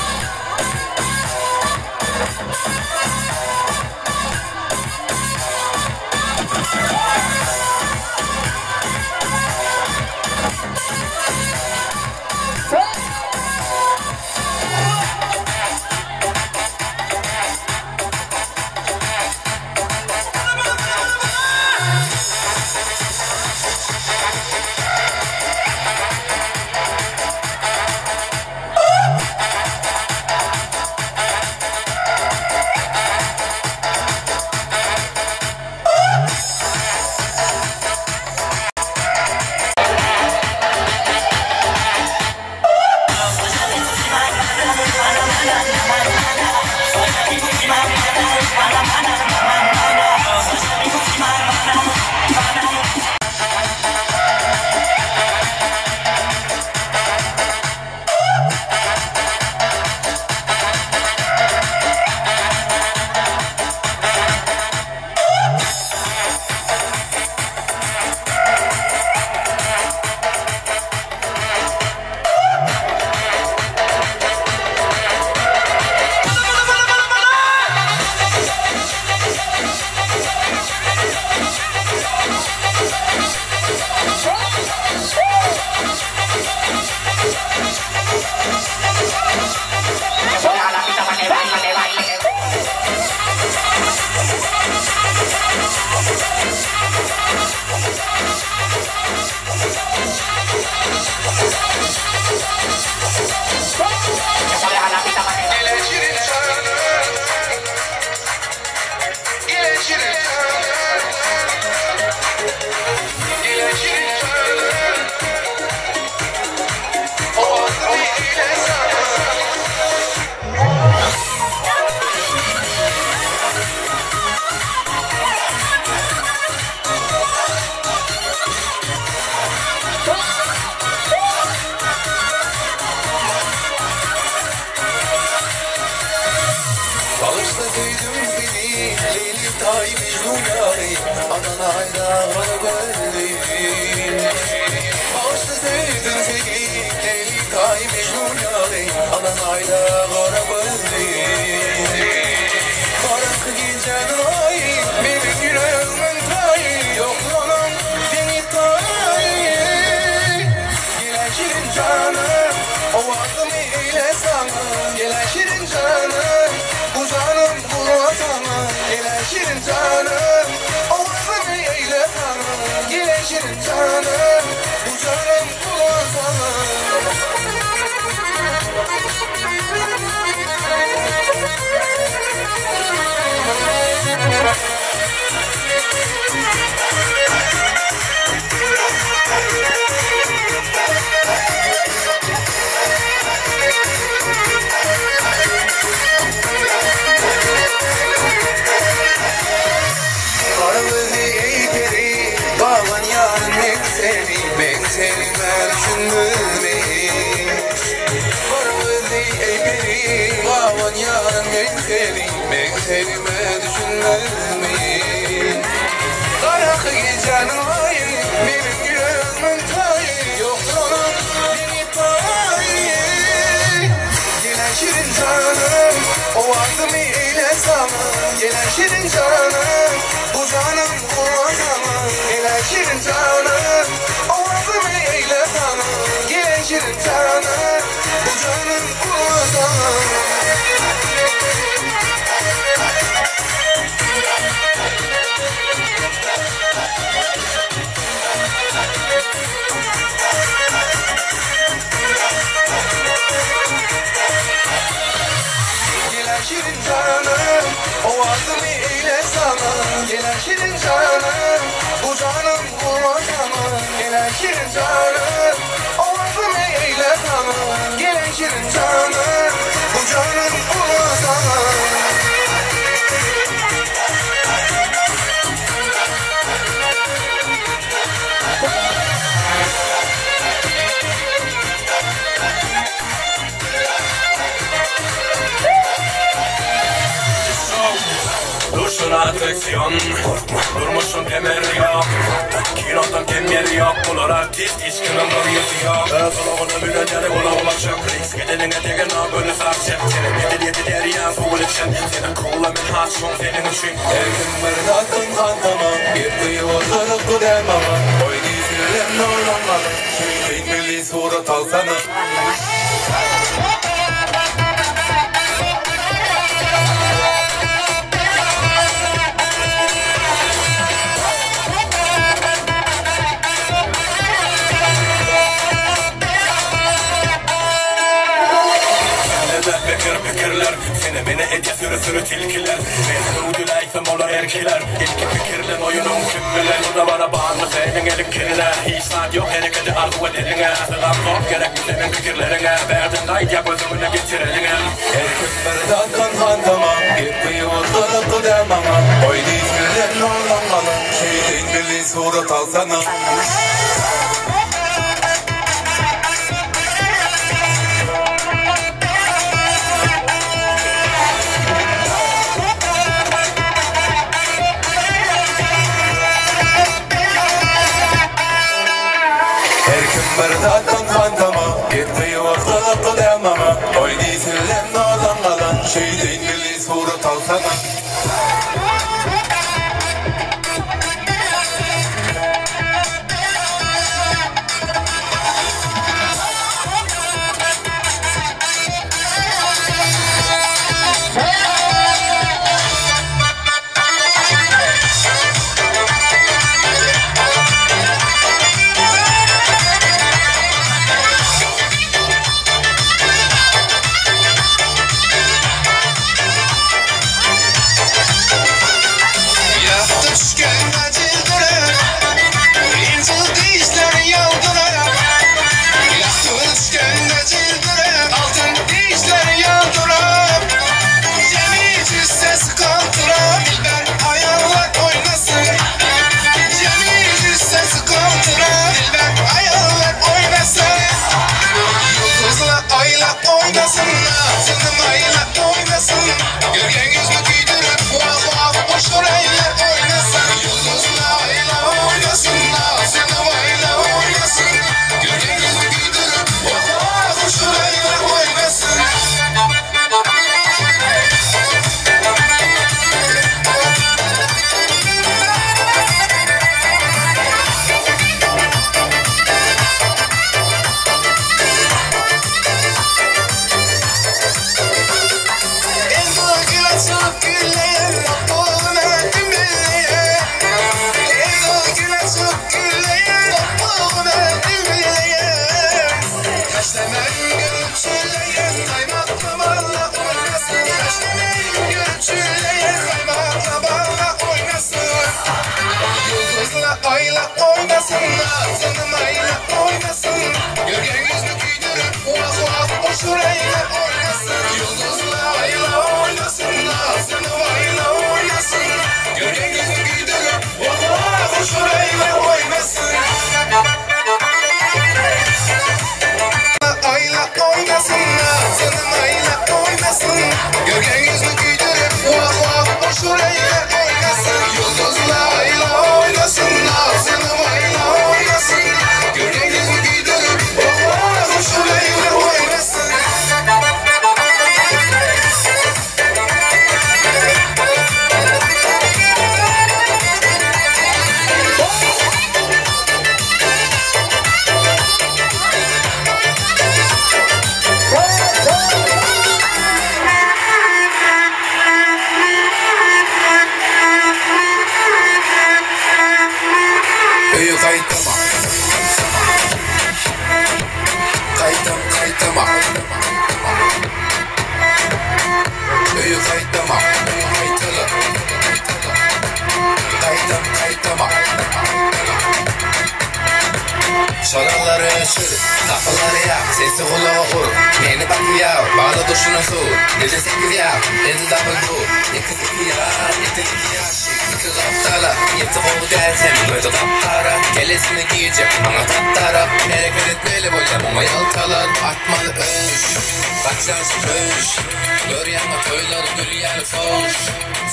Aýda gara gözli. Garaňky gijäniň aýy, meniň ýüregimiň taýy, Ýokdur onuň deňi taýy. Gel-ä şirin janym, owazymy eýle saňa, Gel-ä şirin janym, bu janym gurban saňa, Gel-ä şirin janym, owazymy eýle saňa, Gel-ä şirin janym, bu janym gurban saňa. Gara gözli eý peri, gabanýaryn men seni, Men senime düşündimi? Gara gözli eý peri, gabanýaryn men seni, Men senime düşünmezmi? Garaňky gijäniň aýy, meniň ýüregimiň taýy, Ýokdur onuň deňi taýy. Gel-ä şirin janym, owazymy eýle saňa, Gel-ä şirin janym, bu janym gurban saňa, Gel-ä şirin janym, owazymy eýle saňa, Gel-ä şirin janym, bu janym gurban saňa. Gel-ä şirin janym, owazymy eýle saňa, Gel-ä şirin janym, bu janym gurban saňa, Gel-ä şirin janym, owazymy eýle saňa, Gel-ä şirin janym, bu janym gurban saňa. Durşun atraksiyon Durmuşun emeri yok Kinodan kem ýeri ýok Bular artist hiç kimiň bir ýüzi ýok Öz ulagyna münen ýaly ulagyma çök Risk edeniňe degenok göni sag çep Seni edil ýedi derýaň suwuny içen Seni kowla men haçmyň seniň üçin Her kim bir zatdan hantama Gep gyýyp oturyp bu däl maňa Goý diýselerem nurlanmaly Şeýleýin milli surat alsana. Kellede pikir pikirler Seni meni edýär süri süri tilkiler Men hüwdüläýsem olar erkiler Ilki pikirlen oýunyň kim bilen Bu dabara barmy seniň eliň kirine Hiç zat ýok herekedi arzuw et eliňe Sylamzok gerekmi seniň pikirleriňe Bärden gaýdýa göz öňüne getireliňe Her kim bir zatdan hantama Gep gyýyp oturypdy däl maňa Goý diýseler nurlanmaly Şeýleýin milli surat alsana. Her kim bir zatdan hantama Gep gyýyp oturypdy däl maňa Goý diýseler nurlanmaly Şeýleýin milli surat alsana. Ýagty düşgen ajyldyrar, Ince dişler ýaldyrar. Ýagty düşgen ajyldyrar, Altyn dişler ýaldyrar. Jemi cüssesi kaldırar, Dilber aýallar oýnasyn. Jemi cüssesi kaldırar, Dilber aýallar oýnasyn. Ýyldyzla aýla oýnasynlar, Synym aýla oýnasyn. Görgen ýüzli güýdürip, Wah-wah, boşdur eller oýnasyn. Ýyldyzla aýla oýnasynlar, Synym aýla oýnasyn. Görgen ýüzli güýdürip, Wah-wah, boşdur eller oýnasyn. gülleýär, Topbugyna tümmeleýär. Gyzyl gül açyp gülleýär, Topbugyna tümmeleýär. Taşlaman görüp çülleýär, Gaýmakly balla oýnasyn. Taşlaman görüp çülleýär, Gaýmakly balla oýnasyn. Ýyldyzla aýla oýnasyn, Agzyny maýla oýnasyn. Görgen ýüzüni güýdürip, Wah-wah, oşureýle oýnasyn. Ýyldyzla aýla oýnasyn, Agzyny maýla oýnasyn. Görgen ýüzüni güýdürip, Wah-wah, oşureýle oýnasyn. Aýla oýnasyn, Agzyny maýla oýnasyn. Görgen ýüzüni güýdürip, Wah-wah, oşureýle oýnasyn. Ýyldyzla aýla oýnasyn, Agzyny maýla oýnasyn. Görgen ýüzüni güýdürip, Wah-wah, oşureýle oýnasyn. Öýe gaýtama. Gaýtam gaýtama. Öýe gaýtama. Gaýtala. Gaýtam gaýtama. Çyralary öçür, gapylary ýap, sesi gulaga ur, Meni bakýar, bala durşuna sur, Gije sekiz ýap, edil dabl bu, Iki iki ýar, iti iki ýaşyk, Iki gapdala, ýeti gowy däl seniň gözi gap-gara, Kellesine girjek, maňa tap-tarak, Hereket etmeli bolýar muňa ýaltalar, Atmaly öş, gaçýança köş, Görýäňmi toýlary gül ýaly soş,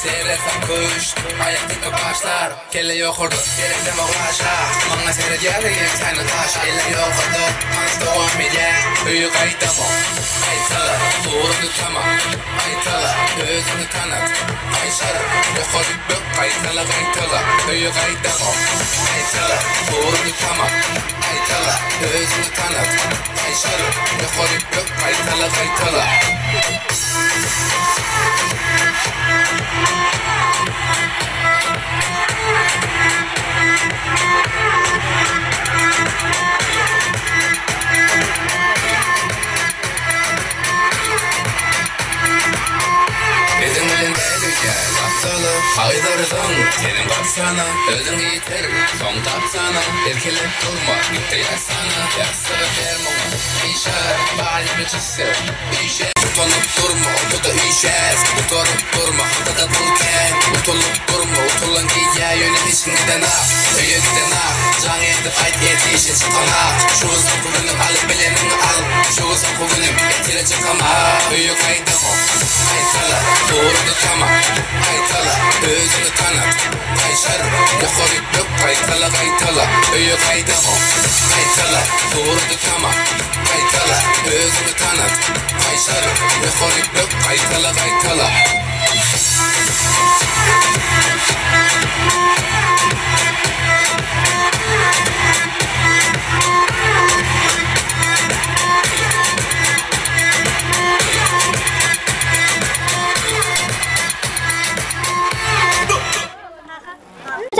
Seretseň köş, aýak dikip başlar. Kelle ýokarda, seretem ogaşa Maňa seredýärler ýektäni daş Eller ýokarda, tans dowam edýär Öýe gaýdamok, gaýtala Ugruny tama, gaýtala Özüňi tanat, gaýşar Ýokary bök, gaýtala, gaýtala Öýe gaýdamok, gaýtala Ugruny tama, gaýtala Özüňi tanat, gaýşar Ýokary bök, gaýtala, gaýtala. Özüň bilen däl öýdýär gapdaly, Aýdarsyň seniň gapsana, Özüň ýitir, soň tapsana, Erkelek durma, git-de ýatsana, Ýassygy ber muňa, işar, Balyny çyzsa, işe. Utanyp durma, ortada işäs, Gutaryp durma, haltada pul kän, Utulyp durma, utulan diýýä, Ýöne işiň gidenak, öýe gidenak, Jaň edip aýt erte işe çykanak, Şu gün soňky günüm alyp bileniňi al, Şu gün soňky günüm ertire çykamak, Öýe gaýdamok, gaýtala, Ugruňy tama, gaýtala, Özüňi tanat, gaýşar, Ýokary bök, gaýtala, gaýtala, Öýe gaýdamok, gaýtala, Ugruňy tama, gaýtala, Özüňi tanat, gaýşar, Ýokary bök, gaýtala, gaýtala.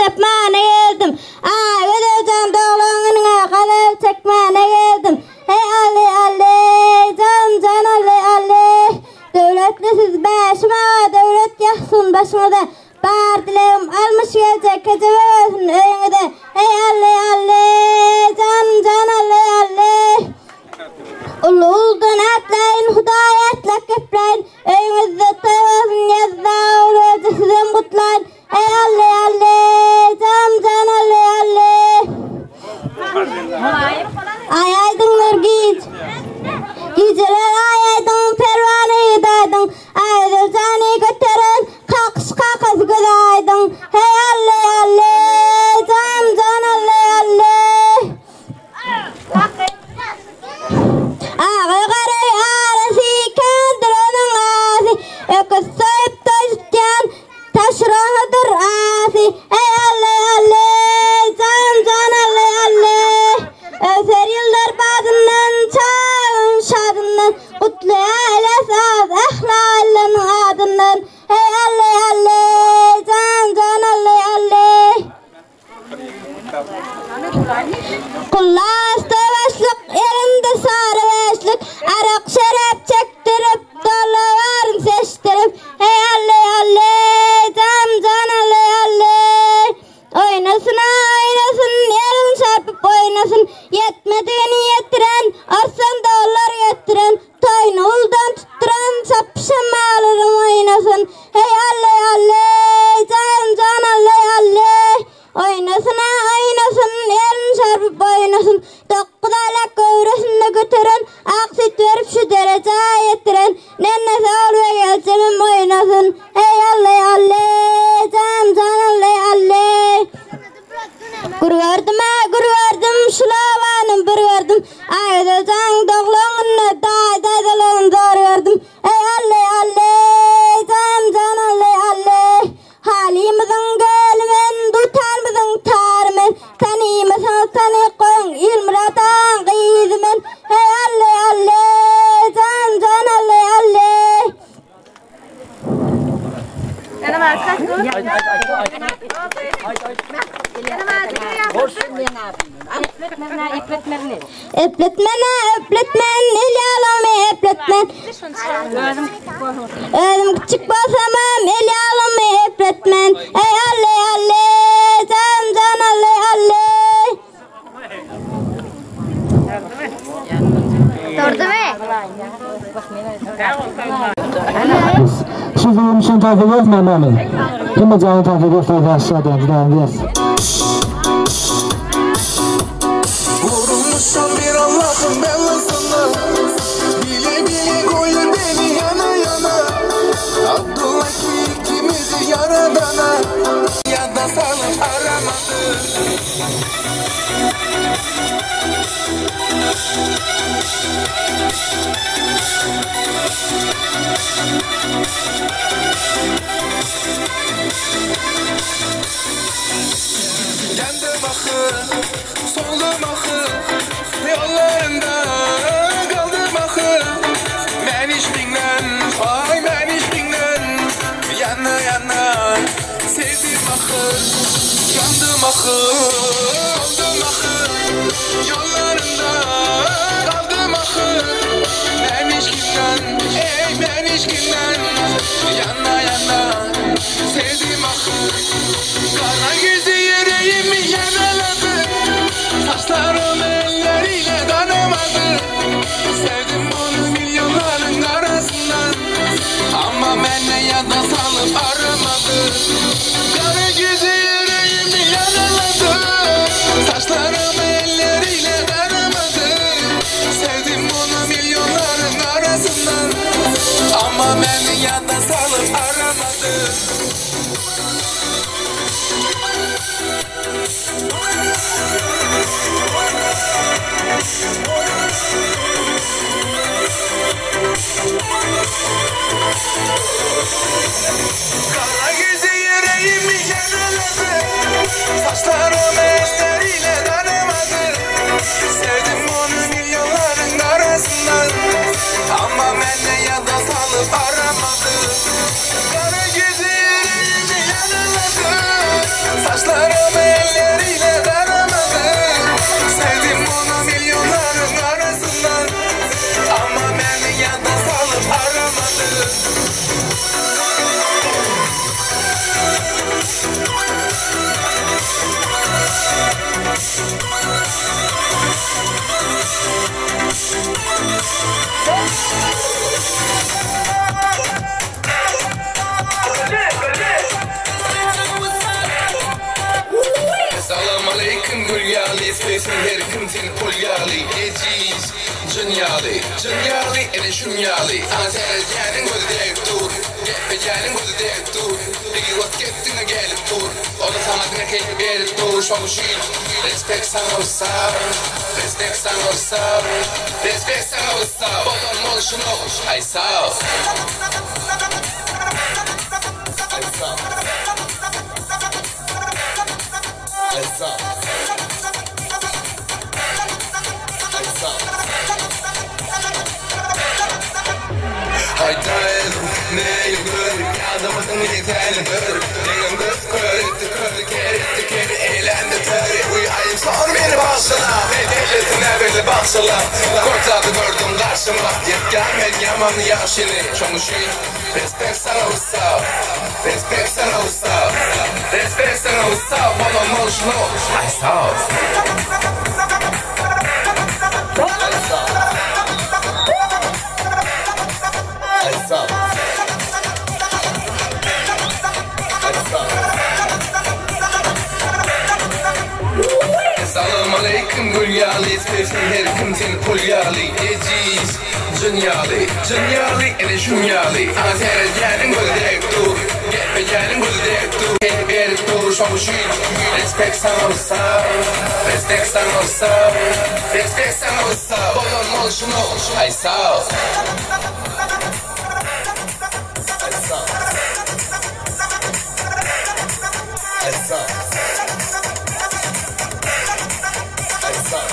Çekmäne geldim. Aý gözeljan doglan günüňe gazal çekmäne geldim. Heý Ally Ally, janym jan Ally Ally. Döwletli siz Bäşim aga döwlet ýaksyn başyňyza. Bar dilegim almyş geljek kejebe bolsun öýüňize. Heý Ally Ally, janym jan Ally Ally. Uly uludan atlaýyn Hudaý atlap gepläýin. Öýüňizde toý bolsun Ýazda ogul sizem gutlaýyn. Eý Ally Ally, janym jan Ally Ally. Aý aýdyňdyr giç. Gijeler aý aýdyň, perwana ýigit aýdyň. Aýazel jany göteren, kakyş kakasy gözi aýdyň. Heý Ally Ally, janym jan Ally Ally. Agy garay arasy, kendir onuň asy. Öküz soýup toý tutýan, taşrahydyr asy. bolsun. Hey alle alle jan jan alle alle. Gür gördüm a gür gördüm şulabanyň bir gördüm. Aýda jan doglangyny daý daýzalaryny zor gördüm. Ey alle alle jan jan alle alle. Halymyzyň göli men, dutarymyzyň tary men. Tanymasaňyz tanyp goýuň, Ilmyrat agaň gyzy men. Hey alle alle jan jan alle alle. Epletmen-ä öpletmen, el ýalymy epletmen. Özüm kiçjik bolsamam, el ýalymy epletmen. Eý alle, alle, jan, jan alle, alle. Siz üçin tavsiye etmem mami. Hemme canı tavsiye etmem aşağıdan juda yes. Vurulmuşam bir Allah'ın belasına. Bile bile koydu beni yana yana. Abdullah ki ikimizi yaradana. Ya da salıp aramadı. Yandım ahı, soldum ahı, yollarında kaldım ahı. Ben işkinden, ay ben işkinden, yana yana sevdim ahı. Yandım ahı, soldum ahı, yollarında kaldım ahı. Ben işkinden, ey ben işkinden, yana yana sevdim ahı. Kara gözü yüreğimi yaraladı, saçlarım elleriyle tanımadı. Sevdim onu milyonların arasından, ama beni yada salıp aramadı. Kara gözü yüreğimi yaraladı, saçlarım elleriyle tanımadı. Sevdim onu milyonların arasından, ama beni yada salıp aramadı. Kara gözü yüreğimi yaraladı, saçlarım elleriyle tanımadı. Sevdim onu milyonların arasından, ama beni yada salıp aramadı. Kara gözü yüreğimi yaraladı, saçlarım elleriyle tanımadı. Sevdim onu milyonların arasından, ama beni yada salıp aramadı. Salam aleyküm gül yağlı, istersen her kim seni pul yağlı. Eziz, cın yağlı, cın yağlı, ele şun yağlı. Ana sereceğinin gözü deyip dur, gepeceğinin gözü deyip dur. Bir vakt gittiğine gelip dur, onu sana dine keyif verip dur. Şonu şiir, respect sana olsa, respect sana olsa, respect sana olsa. Olan oluşun oluş, ay sağ ol. Ay sağ ol. Ay sağ ol. Ay sağ ol. Hayda ne yıldır adamın yeterlidir. Degem kız kör etti kör ker etti keri eğlendi teri. Uyayım sor beni başına ve devletine beni başla. Kurtardı gördüm karşıma yetkenmek yaman yaşını. Çoğuşu respect sana usta, respect sana usta, respect sana usta. Bana oluşun oluş ay sağ ol. Ay sağ ol. Ay sağ ol. Ay sağ ol. Salam aleyküm gül yağlı, istersen her kim seni pul yağlı. Eziz, Jyn ýaly, jyn ýaly, ene şun ýaly Saňa seredýäniň gözi degip dur Gepleýäniň gözi degip dur Gelip berip dur şoň üçin Respekt saňa ussa Respekt saňa ussa Respekt saňa ussa Bolan bolşuny Aý sag. Aý sag. Aý sag. Aý sag.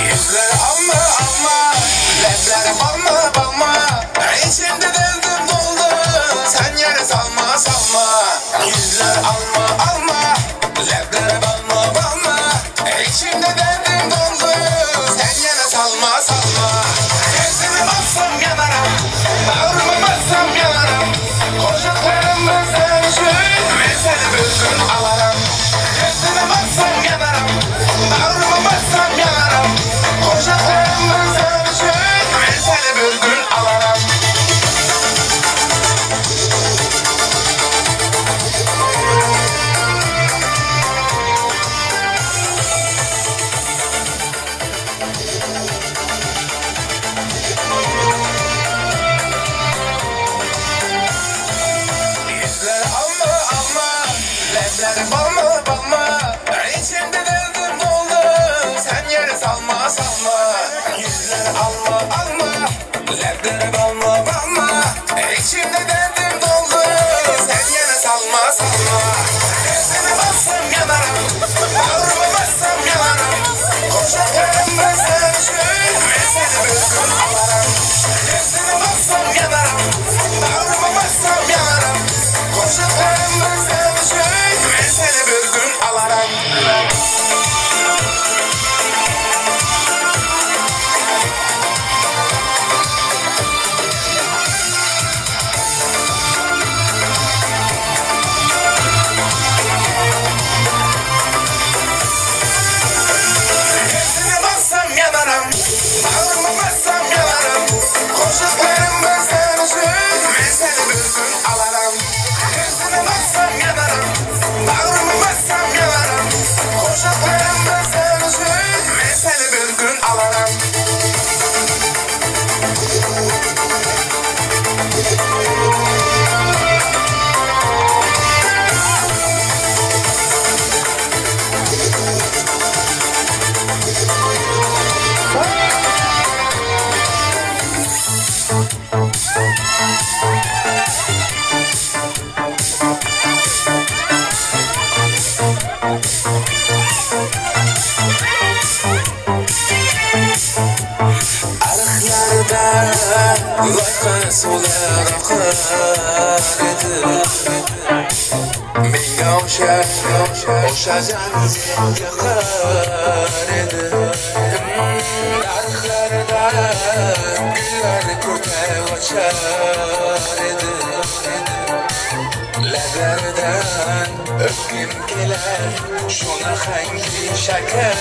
Yüzler alma alma, lebler balma balma. İçimde derdim doldu, sen yere salma salma. Yüzler alma alma, lebler balma balma. İçimde derdim doldu, sen yere salma salma. Gözüme baksam yanarım, bağrıma bassam yanarım. Koşaklarım ben sen için, ben seni bir gün alarım. Gözüme baksam yanarım, bağrıma bassam yanarım. Koşaklarım ben sen için, ben seni bir gün alarım. Yüzler alma alma, lebler balma balma. İçimde derdim doldu, sen yere salma salma. Yüzler alma alma, lebler balma balma. İçimde derdim doldu, sen yere salma salma. Gözüme bassam yanarım, bağrıma bassam yanarım. Koşaklarım ben sen için, ben seni bir gün alarım. Gözüme bassam yanarım, bağrıma bassam yanarım. Koşaklarım ben sen için, ben seni bir gün alarım. Gözüne baksam yanarım, bağrıma bassam yanarım. Koşaklarım ben sen için, ben seni bir gün alarım. Gözüne baksam yanarım. suvlar oqar edi. Menga o'sha, o'sha janzi yoqar edi. Daraxtlarda gullar kurta ochar edi. Lablaridan o'pgim kelar shunaqangi shakar.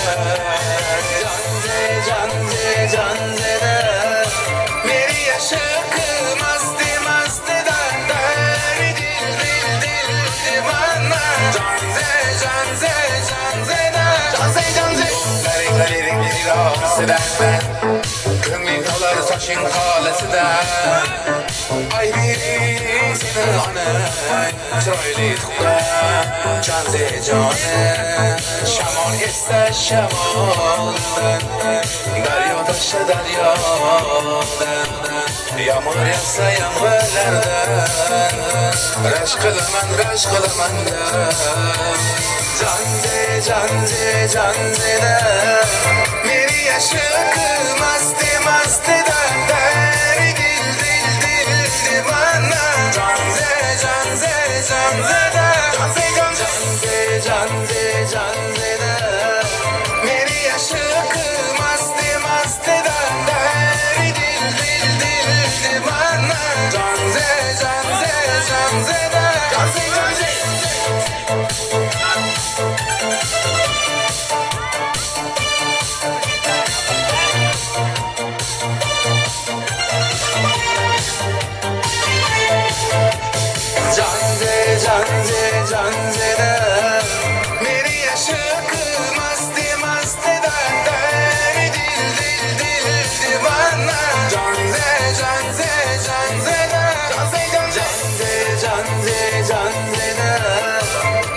Janze, janze, janzeda meni yashiqi masti mastidan dari dil dil dil divana. Janze, janze, janzeda janze, janze. Renklerin cilosidan ko'ngling tolar soching xolasidan. Ay biri seni onang chiroyli tuqqan janze jonim. Shamol essa shamoldan, daryo toshsa daryodan, yomg'ir yog'sa yomg'irlardan, rashk qilaman, rashk qilaman. Janze, janze, janzeda meni yashiqi masti mastidan dari dil dil dil divana. Janze, janze, janzeda janze, janze, janze, janzeda meni yashiqi masti mastidan dari dil dil dil divana. Janze, janze, janzeda janze, janze. Janze, janze, janzeda meni yashiqi masti mastidan dari dil dil dil divana. Janze, janze, janzeda janze, janze, janze, janzeda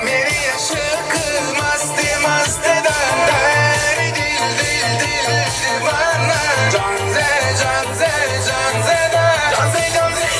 meni yashiqi masti mastidan dari dil dil dil divana. Janze, janze, janzeda janze, janze.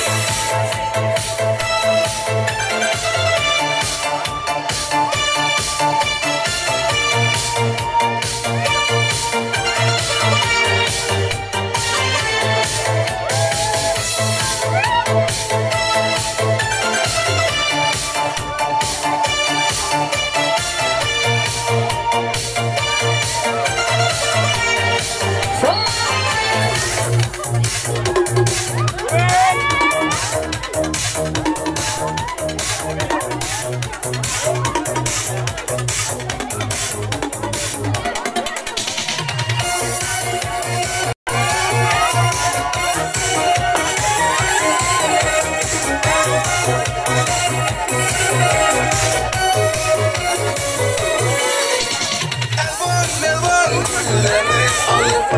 Elvan elvan gülleri alıp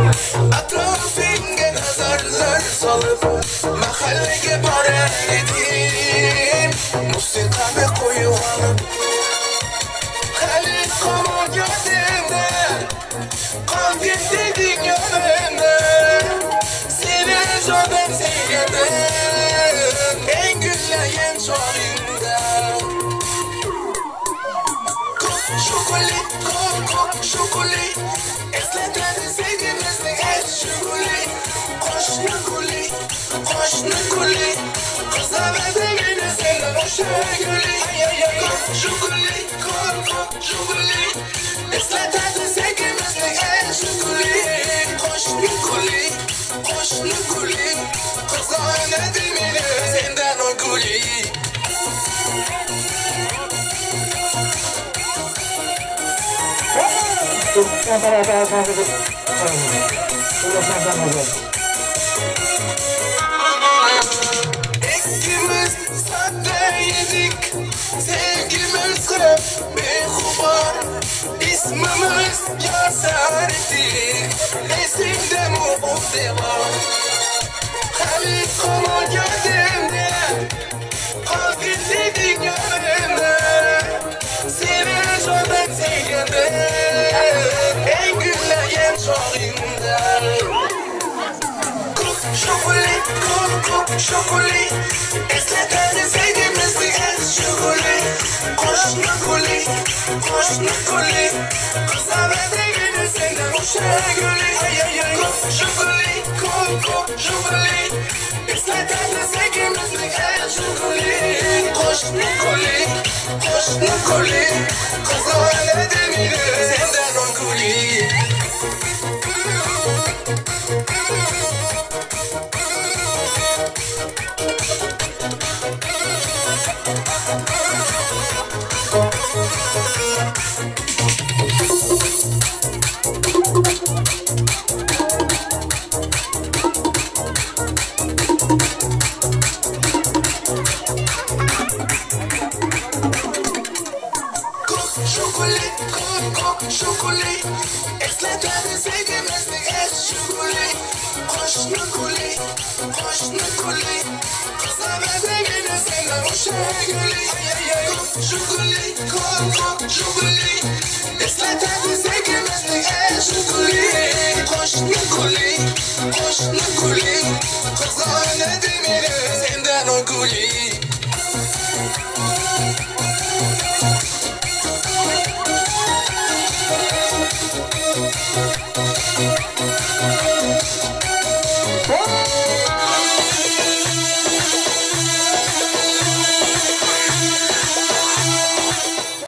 atrofimga nazarlar solib mahallaga borar edim musiqani qo'yib olib. Hali hamon yodimda qolgin deding yonimda seni jonim sevgandim eng gullagan chog'ingda. Ko'k shug'ulli, ko'k ko'k shug'ulli eslatadi sevgimizni hech shug'ulli. Qo'shni gulli, qo'shni gulli qizamadi meni seni o'sha gulli. Ko'k shug'ulli, ko'k ko'k shug'ulli eslatadi sevgimizni hech shug'ulli. Qo'shni gulli, qo'shni gulli qizg'anadi meni sendan o gulli. Ikkimiz sodda edik, sevgimiz ham beg'ubor. Ismimiz yozar edik, esingdami u devor? Hali hamon yodimda, qolgin deding yonimda. Seni jondan sevgandim, eng gullagan chog'ingda. Ko'k shug'ulli, ko'k ko'k shug'ulli eslatadi sevgimizni hech shug'ulli. Qo'shni gulli, qo'shni gulli qizamadi meni sendan o'sha gulli. Ko'k shug'ulli, ko'k ko'k shug'ulli eslatadi Thank you.